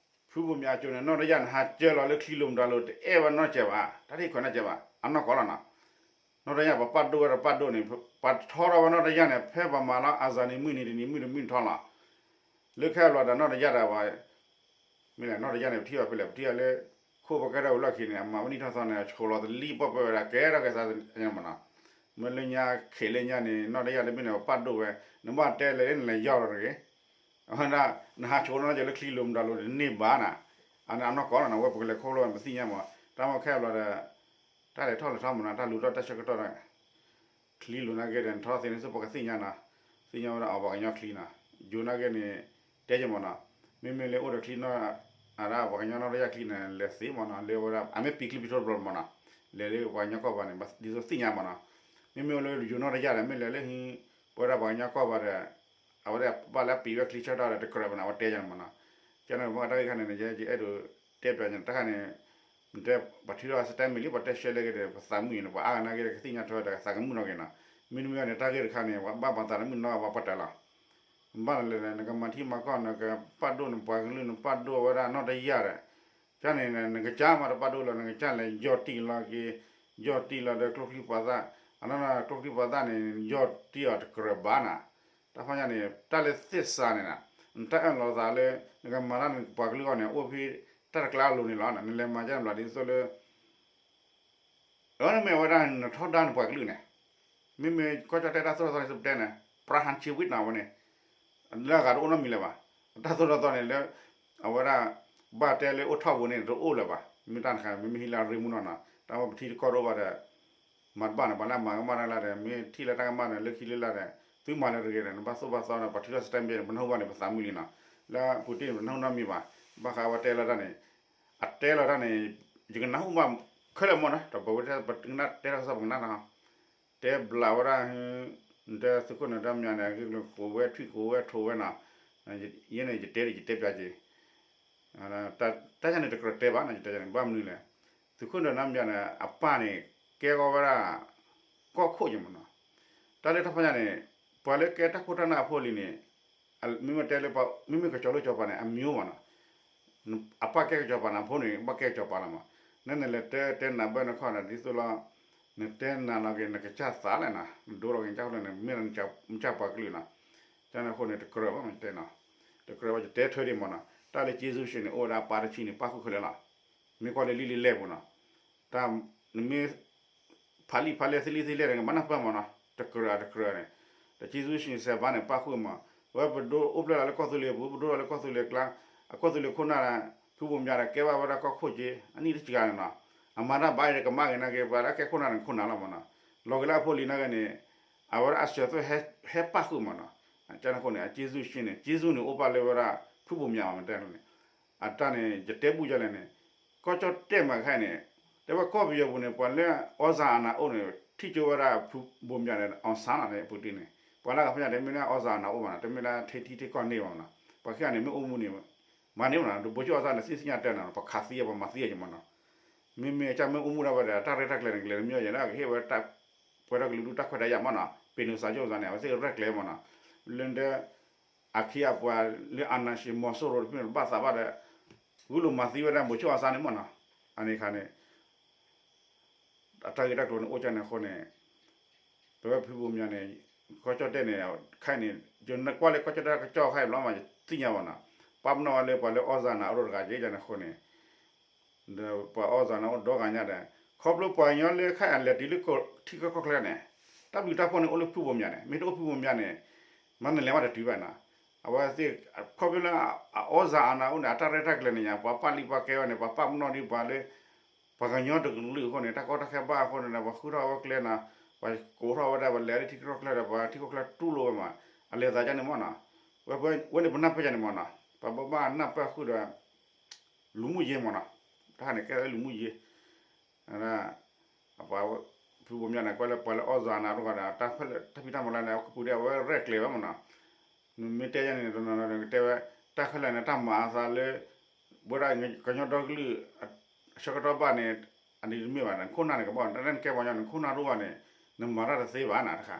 ဖုဘိၣ်မၠးကၠိန့ၣ် နီၣ်တယၢ်န့ၣ် ဟးကၢလီၤလၢချံလိၤမတၤလိၤ တအဲၣ်ဝဲနီတစဲးဘၣ်, တၢ်ထံၣ်ခွဲးနီတစဲးဘၣ် အနီၢ်ကီၢ်လီၤနီၤ နီၣ်တယၢ်ပှၤပာ်ဒိၣ်ဝဲဒီးပာ်ဒိၣ်န့ၣ် ပှၤထီထီၣ်ဝဲနီၣ်တယၢ်န့ၣ် ဖဲပှၤမၤလီၤအစၤန့ၣ် မုၢ်နံၤတနံၤ မုၢ်တမုၢ်ထီလီၤ, လၢခဲအံၤဘျီဒီးနီၣ်တယၢ်ဒီးပှၤ မ့ၢ်လဲၣ် နီၣ်တယၢ်န့ၣ် ပထံၣ်ဘၣ်ဖဲလဲၣ် ပထံၣ်ဘၣ်လၢ ခိၣ်ပကဲထီၣ်ဝံၤလီၢ်ခံန့ၣ် အမၤဝဲနံၣ်ထီၣ်သီန့ၣ် ဆှိးလီၤတလံပီၣ်ပဲဝဲဒၣ် ကဲထီၣ်ကဲစးမးနီၤ, မ့ၢ်လၢညါခဲလၢညါန့ၣ် နီၣ်တယၢ်တဘ့ၣ်န့ၣ် ပှၤပာ်ဒိၣ်ဝဲ နဘၣ်တဲလဲၣ်လၢနလဲၤယီၢ်လီၤတဂ့ၤ, အဝဲဒၣ် နဟးဆှိးနီၣ်တယၢ်လၢချံလိၤမတၤလိၤတန့ၢ်ဘၣ်နၤ, အန့ၣ်အနီၢ်ကီၢ်လီၤနီၤ ဝဲပကလဲၤခီဖျိပသ့ၣ်ညါမး တၢ်မီခဲအံၤဘျီဒီး တၢ်လဲၤထီၣ်လဲၤထီမးနီၤ တၢ်လူၤထီၣ်တၢ်ဆၢကတီၢ်ဒီး ချံလိၤနာ်က့ဒီး နထီၣ်သ့န့ၣ် စ့ၢ်ပကသ့ၣ်ညါနီၤ, သ့ၣ်ညါဝဲဒၣ်အီၤပှၤကညီချံနီၤ, ယိၤနာ်က့န့ၣ် တဲယမးနီၤ, မ့မ့ၢ်လၢအိၣ်ဒီးချံနီၤ, အဒၣ်ပှၤကညီနီၣ်တယၢ်ချံန့ၣ် လဲၤသ့မးနီၤ လၢဝဲဒၣ် အမ့ၢ်ပံၤချံပံၤထီတဘျီမးနီၤ, လဲၤလၢပှၤကညီကီၢ်ဘၣ်န့ၣ် ဒ်သိးသ့ၣ်ညါမးနီၤ, မ့မ့ၢ်အိၣ်လၢယိၤနီၣ်တယၢ်ဒီး မ့ၢ်လဲၤလၢ ပဝဲဒၣ်ပှၤကညီကီၢ်ဘၣ်ဒီး အဝဲဒၣ်ဘၣ်လၢအပံၤဝဲချံဆၢကတီၢ်ဒီး တကြၢးဘၣ်န့ၣ် အဝဲတဲယန့ၣ်မးနီၤ, ကန့ၣ်မ့ၢ်တၢ်ဂ့ၢ်ခါန့ၣ် ယအဲၣ်ဒိးတဲပျးန့ၣ် တၢ်ခါန့ၣ် မ့ၢ်တဲ ပှၤထုးထီၣ် statement လံ ပှၤတဲရှဲလဲက့ၤဒီး ပသးမုာ်န့ၣ် ပှၤအါဂၤနာ်က့ဒီးကသ့ၣ်ညါထွဲဒီးကသးကမုာ်နီၢ်က့ၤနီၤ, မ့တမ့ၢ်န့ၣ် တၢ်ဂ့ၢ်တခါန့ၣ် ဘၣ်ပာ်သးလၢမုၢ်နီၢ်ဘၣ်ပှၤတၢၢ်လီၤ, ဘၣ်လဲၣ်လဲၣ် နကမၤထံမၤကီၢ် နကပာ်ဒိၣ်နပှၤကလုာ် နပာ်ဒိၣ်ဝဲဒၣ်နီၣ်တယၢ်ဒီး ကန့ၣ် နကစၢ်မၤတပာ်ဒိၣ်လီၤ နကစၢ်လဲၤယီၢ်တံၢ်လီၤက့ၤ, ယီၢ်တံၢ်လီၤဒီးကျိချံပှၤသၣ်, အနီၢ်နီၢ်ကျိချံပှၤသၣ်န့ၣ် ယီၢ်တံၢ်အီၤတကြၢးဘၣ်နၤ, တၢ်ဖီညါန့ၣ် တၢ်လၢသ့ၣ်စးန့ၣ်နၤ, နတၢ်အၢၣ်လီၤသးလၢ နကမၤတၢ်နပှၤကလုာ်အဂီၢ်န့ၣ် အိၣ်ဖဲတၢ်တကျါအလိၤန့ၣ်လီၤ, နလဲၤမၤကန့ၣ်ဘျီဒ်သိးလၢ အၢ နမ့ၢ်ဝဲဒၣ် နထီဒါနပှၤကလုာ်န့ၣ်, မ့မ့ၢ်ကီၢ်ကၠီၣ်တဲၣ်တၢ်သိၣ်တၢ်သီန့ၣ် စပတဲန့ၣ် ပြၤဟၣ်ဆံဝံၣ်နီၤဝဲန့ၣ်, လၢအဂၤတအိၣ်နီတမံၤလၢၤဘၣ်, တၢ်သိၣ်တၢ်သီန့ၣ်လၢ အဝဲဒၣ် ဘၣ်တဲလၢအိၣ်ထီၣ်ပူၤန့ၣ် တအိၣ်လၢၤဘၣ်, မ့ၢ်တၢ်တခါ မ့မ့ၢ်ဟံးလၢအရ့မူနီၤနီၤ တၢ်ဝဲပထံတကီၢ်တအိၣ်ဘၣ်ဒီး မၤတဘၣ်န့ၣ် ပှၤလၢအမၤကမၣ်တၢ်လၢ်ဒီး မ့ၢ်ထံၣ်လၢတၢ်ကမၣ်န့ၣ် လၢခံလၢလာ်ဒီး သုမၤလၢတဂ့ၤဒီး နဘၣ်သိၣ်ဘၣ်သီဒီး ပှၤထုးထီၣ် statement န့ၣ် ပနၢ်ဟူဘၣ်န့ၣ် ပသးမုာ်လံနီၤ, လၢပူၤတ့ၢ်န့ၣ် ပနၢ်ဟူနီတမံၤဘၣ်, ဘၣ်ဃးဝဲတဲလီၤတၢ်န့ၣ် အတဲလီၤတၢ်န့ၣ် ယကနၢ်ဟူဘၣ်ခဲလၢာ်မ့ၢ်နီၤ ဒီးပဝဲတဲ ပတကနၣ်တဲတၢ်ကစီၣ်ပကနၣ်နီၤ, တဲဘျးဝဲဒၣ် နတဲသုးခိၣ်နၢၤဒါမၠးန့ၣ် အဂ့ၢ်ကျိၤကိးဝဲထွံၣ်ကိးဝဲထိးဝဲနီၤ, ယဲန့ၣ် ယတဲဒီးယတဲပျးက့ၤ တၢ်ယၤန့ၣ်တကြၢးတဲဘၣ်နီၤ ယတဲန့ၣ် ဘၣ်မနုၤလဲၣ်, သုးခိၣ်နၢၤဒါမၠးန့ၣ် အပၢ်န့ၣ် ကဲကီးဝဲဒၣ် ကီၢ်ခိၣ်က့မ့ၢ်နီၤ, တၢ်လၢတၢ်ဖီညါန့ၣ် ပှၤလၢကဲတၢ်ခိၣ်တၢ်နၢ်အဖိလံန့ၣ် မ့မ့ၢ်တဲလၢ မ့မ့ၢ်ကစီၤလိၣ်စီၤပၤန့ၣ် အမံၤမ့ၢ်နီၤ, အပၢ်ကဲကစီၤပၤန့ၣ် အဖိန့ၣ် ဘၣ်ကဲကစီၤပၤလီၤမး, နန့ၣ်လဲၤတဲတဲနၤဘၢနခီၣ်ဒီး ဒ်သိးလီၤ နတဲနၤလီၤက့ၤ နကစၢ်သးလဲၣ်နီၤ, နဒိလီၤက့ၤနကစၢ်ခိၣ်လၢန့ၣ် မ့ၢ်နကစၢ်ပှၤကလုာ်နီၤ, ကန့ၣ်အဃိန့ၣ် တကြၢးဘၣ်မ့ၢ်တဲနီၤ, တကြၢးဘၣ် ယတဲထွဲဒံးမ့ၢ်နီၤ, တၢ်လၢက့စူၢ်ဆ့န့ၣ် အိၣ်ဝဲဒၣ်အပၢ်တဆံန့ၣ် ပၣ်ဃုာ်ခဲလၢာ်လီၤ, မ့ၢ်ကွၢ်လၢလံာ်လံာ်လဲၢ်ပူၤနီၤ, တၢ် နမ့ၢ် ဖးလံာ်ဖးလဲၢ်သ့လံာ်သ့လဲၢ်န့ၣ် ကဘၣ်နၢ်ပၢၢ်မ့ၢ်နီၤ, တကြၢးတကြၢးန့ၣ်, ဒီးက့စူၢ်ဆ့စဲးဘါန့ၣ် ပၣ်ဃုာ်မး, ဝဲပဒိအိၣ်ဖျဲၣ်လီၤလၢကီၢ်သူလ့ၤပူၤ ပဒိလီၤလၢကီၢ်သူလ့ၤကျါ, အကီၢ်သူလ့ၤခိၣ်နၢ်ဒီး ဖုဘိၣ်မၠးဒီး ကဲဘၣ်ဝဲဒၣ်ကီၢ်ခိၣ်က့ အနံၣ်တစှၤန့ၣ်နီၤ, အမၤတၢ်ဘၣ်အံၤဒီးကမၣ်ဂ့ၤနာ်က့ ပှၤလၢအကဲခိၣ်နၢ်န့ၣ်ခိၣ်နၢ်လီၤမ့ၢ်နီၤ, လီၤက့ၤလၢအဖိလံၤနာ်က့န့ၣ်, အဝဲဒၣ်အစၢၤသွဲၣ်ဟဲပၣ်ဃုာ်မ့ၢ်နီၤ, ကန့ၣ်အဃိန့ၣ် အက့စူၢ်ဆ့န့ၣ် က့စူၢ်န့ၣ်အိၣ်ပၣ်လၢဝဲဒၣ် ဖုဘိၣ်မၠးမ့ၢ်တဲန့ၣ် အတၢ်န့ၣ် ယတဲဘူၣ်ယလဲၣ်န့ၣ်, ကီၢ်ကၠီၣ်တဲၣ်မးခဲအံၤန့ၣ်, တဲဝဲကီၢ်ပယီၤပူၤန့ၣ် ပှၤလၢအီစၣ်အနၢ်အိၣ်န့ၣ် ထံၣ်ကၠိဝဲဒၣ်ဖုဘိၣ်မၠးန့ၣ် အီစၣ်နီၤန့ၣ် ပူၤတ့ၢ်န့ၣ်, ပှၤလၢကဖၢညါတမ့ၢ်လၢအီစၣ်အနၢ်အိၣ်ဘၣ်နီၤ တမ့ၢ်လၢထဲထံထဲကီၢ်န့ၢ်ဘၣ်နီၤ, ပှၤခံဂၤန့ၣ် မ့ၢ်အိၣ်မူန့ၣ် မၤန့ၢ်ဘၣ်နီၤ ဒီးဘိးကၠိအီစၣ်န့ၣ် သ့ၣ်ညါတဲနၤ ပှၤခးသံအီၤ ပှၤမၤသံအီၤက့မ့ၢ်နီၤ, မ့မ့ၢ်ကမ့ၢ်အိၣ်မူဒၣ်ဝဲဒီး တၢ်ရဲၣ်တၢ်ကျဲၤန့ၣ် ကလဲၤတမံၤယဲၢ်န့ၣ် ကဟ့ၣ်ဝဲတၢ် ပှဲၤထီၣ်ကလုာ်ဒူၣ်တၢ်ခွဲးတၢ်ယာ်မ့ၢ်နီၤ ပ့ၤနုာ်စၢ်ကၠိၣ်စၢ်န့ၣ် အဝဲသ့ၣ်ကရဲၣ်ကျဲၤမ့ၢ်နီၤ, လၢဒၢ အခ့အပှၤလၢအနၢ်ၡံးမီၤစိရိၤတဖုန့ၣ် ဘၣ်သးဘၣ်ဒီး ဂုာ်လိာ်မၤသံဝဲဒၣ်ဘိးကၠိအီစၣ်န့ၣ်မ့ၢ်နီၤ, အန့ၣ်အခါန့ၣ် အတၢ်ဂ့ၢ်တၢ်ကျိၤန့ၣ်အိၣ်ကန့ၣ်အဃိန့ၣ်, ပဝဲဖုဘိၣ်မၠးန့ၣ် ကီၢ်ကၠီၣ်တဲၣ်န့ၣ် ခဲအံၤန့ၣ် ယကွၢ်လၢကီၢ်ကၠီၣ်တဲၣ်ကစီၣ်ခဲအံၤဘျီမး ယသ့ၣ်ညါဘၣ်နီၤ, ပာ်ပနီၣ်ဝဲလၢပှၤလၢအီစၣ်နၢ်အိၣ်ဒီးတဂၤက့န့ၣ်အဃိန့ၣ် ဒီးပှၤအီစၣ်န့ၣ်အိၣ်ဒီဂၤညါဒီး ခီဖျိပှၤကညီလၢခဲအံၤလဲၤတုၤလၢထံကီၢ်ကီၢ်ချၢန့ၣ် တၢ်ဘျုးတၢ်ဖှိၣ်န့ၣ်အိၣ်လၢဖုဘိၣ်မၠးန့ၣ် မ့ၢ်တအိၣ်ဖုဘိၣ်မၠးန့ၣ် မ့ၢ်နလဲၤမးတတုၤဘၣ်နီၤ, အဝဲသ့ၣ် ခီဖျိလၢ အအီၣ်စၢအနၢအိၣ်န့ၣ် အတၢ်ရဲၣ်တၢ်ကျဲၤန့ၣ်ညါ ပှၤပာ်လံပာ်ကဲဝဲန့ၣ် ပှၤပာ်ပနီၣ်ဒံးပှၤလၢ ပှၤကညီတကလုာ်အဃိန့ၣ် တၢ်ကီတၢ်ခဲဘၣ်အဃိန့ၣ် ပှၤဃုထီၣ်ဝဲကျဲနီၤ, ပှၤကိးထီၣ်ဝဲဒၣ် ပှၤလဲၤလၢထံကီၢ်ချၢဒီး ပှၤထံကီၢ်ချၢတူၢ်လိာ်ဝဲမး, အလဲၤသးဒ်န့ၣ်မ့ၢ်နီၤ, ဝဲန့ၣ်ပနၢ်ပၢၢ်ဒ်န့ၣ်မ့ၢ်နီၤ, ပဘၣ်ဘၣ်နၢ်ပၢၢ်ဃုာ်ဒီး လူမှုရေးမ့ၢ်နီၤ, တၢ်ခါန့ၣ် ကဲလူမှုရေး အပှၤဖုဘိမၠၣ်န့ၣ် ကွဲးလၢပှၤလၢအီၣ်စၢအနၢတခီဒီး တၢ်ဖံးတၢ်မၤလၢန့ၣ် အကပူၤဒ်အဝဲရဲၣ်ကျဲၤဝဲမ့ၢ်နီၤ, နမ့ၢ်တဲယၤန့ၣ် တနီၤနီၤန့ၣ် ကတဲဝဲ တၢ်ခဲလၢာ်န့ၣ် တၢ်မၤအသးလၢ ဝဲဒၣ်ကညီဒီကလုာ် အဆၢကတီၢ်ဘၣ်န့ၣ် အန့ၣ်တမ့ၢ်ဘၣ်န့ၣ် နခိၣ်နၢ်န့ၣ်ကဘၣ် တၢ်လၢနကဲပှၤကညီန့ၣ် နခိၣ်နၢ်တအိၣ်ဘၣ်န့ၣ် နမၤတၢ်တသ့ဘၣ်နၤတခါ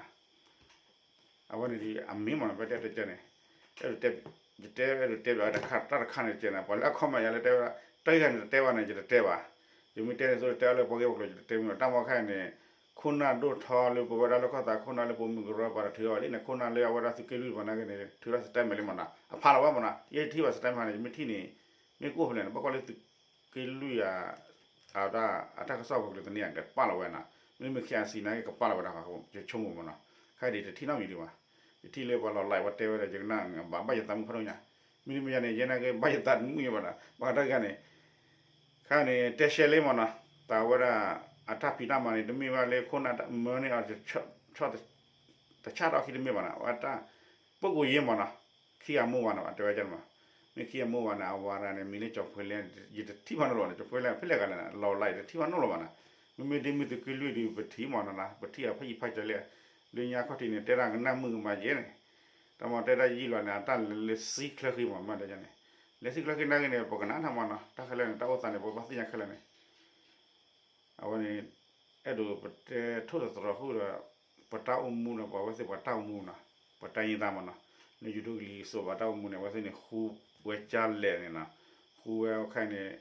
အဝဲန့ၣ်ဒ်အမ့ၢ်မ့ၢ်နီၤ ပတဲတကဲန့ၣ် အဲၣ်ဒိးတဲ ယတဲအဲၣ်ဒိးတဲဘၣ်တၢ်တခါန့ၣ်ကဲန့ၣ် ပှၤလၢအ comment ယၤလၢတဲဝဲဒၣ် တၢ်ဂ့ၢ်န့ၣ်တတဲဘၣ်န့ၣ် ယတတဲဘၣ်, ယမ့ၢ်တဲန့ၣ် သိတတဲအီၤလၢပှၤဂ့ၢ်ပကျိၤ ယတတဲမ့ၢ် တၢ်မ့ၢ်ခါအံၤန့ၣ် ခိၣ်နၢ်ဒိၣ်ထီလၢပဝဲဒၣ်လၢကီၢ်သးခိၣ်နၢ်လၢပအိၣ်မုၢ်ကရၢပှၤတထုးအီၤလံန့ၣ် ခိၣ်နၢ်လၢအဝဲဒၣ်သုးက့လွံၢ်ပှၤနာ်က့န့ၣ် ထုးထီၣ် statement လံမ့ၢ်နီၤ အဖးလီၤဝဲမ့ၢ်နီၤ ယထံၣ်ဘၣ် statement န့ၣ် ယမ့ၢ်ထံၣ်န့ၣ် မ့ၢ်ကအိၣ်ဖဲလဲၣ်န့ၣ် ဘၣ်ကွၢ်လၢသုးက့လွံၢ်ဧါ အဝဲဒၣ်အတၢ်ကစီၣ်ပူၤကျိၤသန့ၣ် ကပာ်လီၤဝဲနီၤ, မ့မ့ၢ် ခ့ၣ်အၣ်စံၣ် နာ်က့ ကပာ်လီၤဝဲဒၣ် ယဆိကမိၣ်မ့ၢ်နီၤ, ခဲအံၤဒ်တထံၣ်နီတမံၤဒံးဘၣ်, ယထံၣ်လၢပှၤလီၤ like ပှၤတဲဝဲဒီး ယကနၣ်ဘၣ် ဘၣ်ယသးမုာ်ဖးဒိၣ်ညါ, မ့တမ့ၢ်ယၤန့ၣ် ယဲနာ်က့ ဘၣ်ယသးတမုာ်ညါဘၣ်ဒီး ဘၣ်တၢ်ဂ့ၢ်န့ၣ် ခဲအံၤန့ၣ် တဲရှဲလံမ့ၢ်နီၤ, တၢ်ဝဲဒၣ် အတၢ်ဖံးတၢ်မၤန့ၣ် တမ့ၢ်ဘၣ်လၢခိၣ်နၢ်မၢန့ၢ်အီၤ တဆၣ်ထီၣ်ခံတမ့ၢ်ဘၣ်နီၤ, အဝဲတၢ် ပုဂ္ဂိုလ်ရေးမ့ၢ်နီၤ, ခံဂၤမိၢ်ဝၤန့ၣ် တဲဝဲန့ၣ်မး, မ့ၢ်ခံဂၤမိၢ်ဝၤန့ၣ် အဝၤတဂၤန့ၣ် မံၤလၢကၠီၤဖှဲလဲၣ်, ယတထံၣ်ဘၣ်နီတဘျီန့ၣ် ကၠီၤဖှဲလဲၣ် ဖဲလဲၣ်ဂၤလဲၣ်န့ၣ် လီၤ like တထံၣ်ဘၣ်နီတဘျီဘၣ်နီၤ, မ့မ့ၢ်ဒ်မ့ၢ်သုးက့လွံၢ်ဒီး ပထံၣ်မ့ၢ်နီၤ, ပထံၣ်အဖးယံၤဖးကၠီၤလံ, လၢညါခီၣ်ထံးန့ၣ် တဲဒၣ်ကနၣ်မုာ်ကမၤယဲၢ်န့ၣ်, တၢ်မ့ၢ်တဲဒၣ်ယံာ်လီၤန့ၣ် အတၢ်လဲၤလၢဆံချၢဃံမ့ၢ် မ့ၢ်တဲန့ၣ်, လဲၤဆံချၢဃံနာ်က့န့ၣ် ပကနၣ်ထီၣ်မ့ၢ်နီၤ, တၢ်ခဲလၢာ်န့ၣ် တၢ်အိၣ်သးန့ၣ် ပဘၣ်သ့ၣ်ညါခဲလၢာ်န့ၣ် အဝဲန့ၣ် အဲၣ်ဒိးပတဲထိၣ်သတြီၤဃုာ်ဒီး ပတၢ်အိၣ်မူဒီး ပှၤဝဲသ့ၣ်ပှၤတၢ်အိၣ်မူနီၤ, ပတၢ်ယံၤသးမ့ၢ်နီၤ, လၢယိၤဒိၣ်ကလံၤစိးဘၣ်တၢ်အိၣ်မူန့ၣ် အဝဲသ့ၣ်န့ၣ် ဃူဝဲကၢ်လဲၣ်န့ၣ်နီၤ, ဃူဝဲအခါန့ၣ်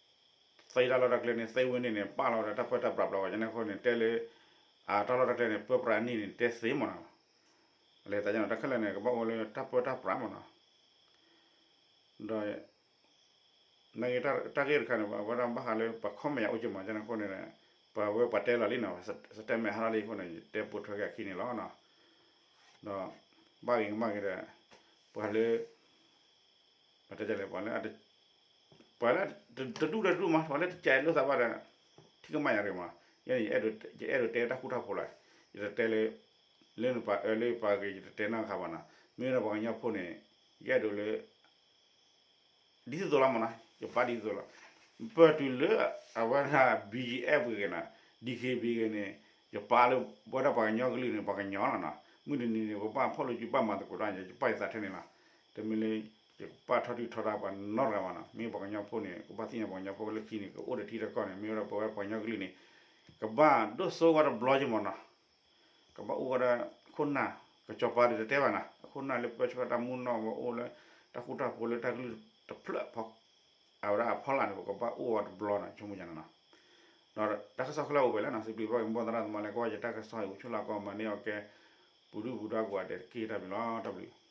သ့တၢ်လီၢ်တၢ်ကျဲန့ၣ် သ့ဝဲန့ၣ်န့ၣ် ပာ်လီၤဝဲဒၣ်တၢ်ပၢတၢ်ပြးဘျီဝဲ ကန့ၣ်အဃိန့ၣ် တဲလၢ အတၢ်လီၢ်တၢ်ကျဲန့ၣ် ပၢပြးန့ၣ်န့ၣ် တဲသ့မ့ၢ်နီၤ, လဲၤသးယါနီၤ တၢ်ခဲလၢာ်န့ၣ် ကဘၣ်အိၣ်လၢတၢ်ပၢတၢ်ပြးမ့ၢ်နီၤ ဒီး နာ်က့တၢ်ဂ့ၢ်တခါန့ၣ် အဝဲဒၣ်ဘၣ်ဃးလၢပှၤ comment ယၤအိၣ်က့မး ကန့ၣ်အဃိန့ၣ် ပှၤဝဲပှၤတဲလီၤလံနီၤ statement ဟးထီၣ်လံအဃိန့ၣ် ယတဲပိာ်ထွဲက့ၤအခံန့ၣ်လီၤ. ဒီး ဘၣ်ဂ့ၤကမၣ်ဂ့ၤဒီး ပှၤလၢ ပှၤတဲလဲၣ် ပှၤလၢ ပှၤလၢ တဒူၣ်တဒူၣ်မး ပှၤလၢတကးလိာ်သးဘၣ်ဒီး ထံၣ်ကမၣ်ယၤတဂ့ၤမး ယဲန့ၣ် ယအဲၣ်ဒိးတဲတၢ်ဃူတၢ်ဖိးလီၤ ယတတဲလၢ လၢနပှၤအၢလၢပှၤဂ့ၤ ယတတဲနီတခါဘၣ်နီၤ မ့ၢ်ဒီးပှၤကညီဖိန့ၣ် ယအဲၣ်ဒိးလၢ ဒ်သိးသိးလီၤမးနီၤ ယပာ်ဒ်သိးလီၤ ပၢၢ်တုၤလၢ အဝဲဒၣ် BGF ဂ့ၤနီၤ DKBA ဂ့ၤန့ၣ် ယပာ်လၢ ဝဲဒၣ်ပှၤကညီကလုာ်န့ၣ် ပှၤကညီလီၤနီၤ မုၢ်တနံၤန့ၣ် ပဘၣ်ဖီၣ်လိာ်စုဘၣ်မၤသကိးတၢ် ယပာ်ယသးထဲန့ၣ်လီၤ တမ့ၢ်လၢ ယကပာ်ထီၣ်ဒုၣ်ထီဒါပှၤနီတဂၤဘၣ်နီၤ မ့ၢ်ပှၤကညီဖိန့ၣ် ကဘၣ်သ့ၣ်ညါပှၤကညီဖိလၢခံန့ၣ် ကအိၣ်ဒီးထံဒီးကီၢ်န့ၣ် မ့ၢ်ဝဲဒၣ်ပဝဲပှၤကညီကလုာ်န့ၣ် ကဘၣ်ဒိၣ်စိဝဲတဘျီက့ၤမးနီၤ ကဘၣ်အိၣ်ဝဲဒၣ်ခိၣ်နၢ် ကစီၤပၤဒုးတတဲဘၣ်နီၤ အခိၣ်နၢ်လၢပၢဆှၢတၢ်မူနီၣ် ပအိၣ်လၢ တၢ်ဃူတၢ်ဖိးလၢတၢ်ကလုၢ်တဖျၢၣ် အဝဲဒၣ်အဖီလာ်န့ၣ် ပကဘၣ်အိၣ်ဝဲတဘျီနီၤ ဆိကမိၣ်ယၤနီၤ ဒီးတၢ်ကစီၣ်ခဲလၢာ်အိၣ်ဝဲလၢနီၤ စံးဘျုးဘၣ်က့ၤမိၢ်သရၣ်သမါလၢကဝၢ်ယတၢ်ကစီၣ်အံၤ အိၣ်ဆူၣ်လၢကီၢ်မၤန့ၢ်အီၤကဲ ပူၤဒုၣ်ပူၤဒါကိးဂၤဒဲးတက့ၢ် တၢ်ဘျုးလီၤ တၢ်ဘျုး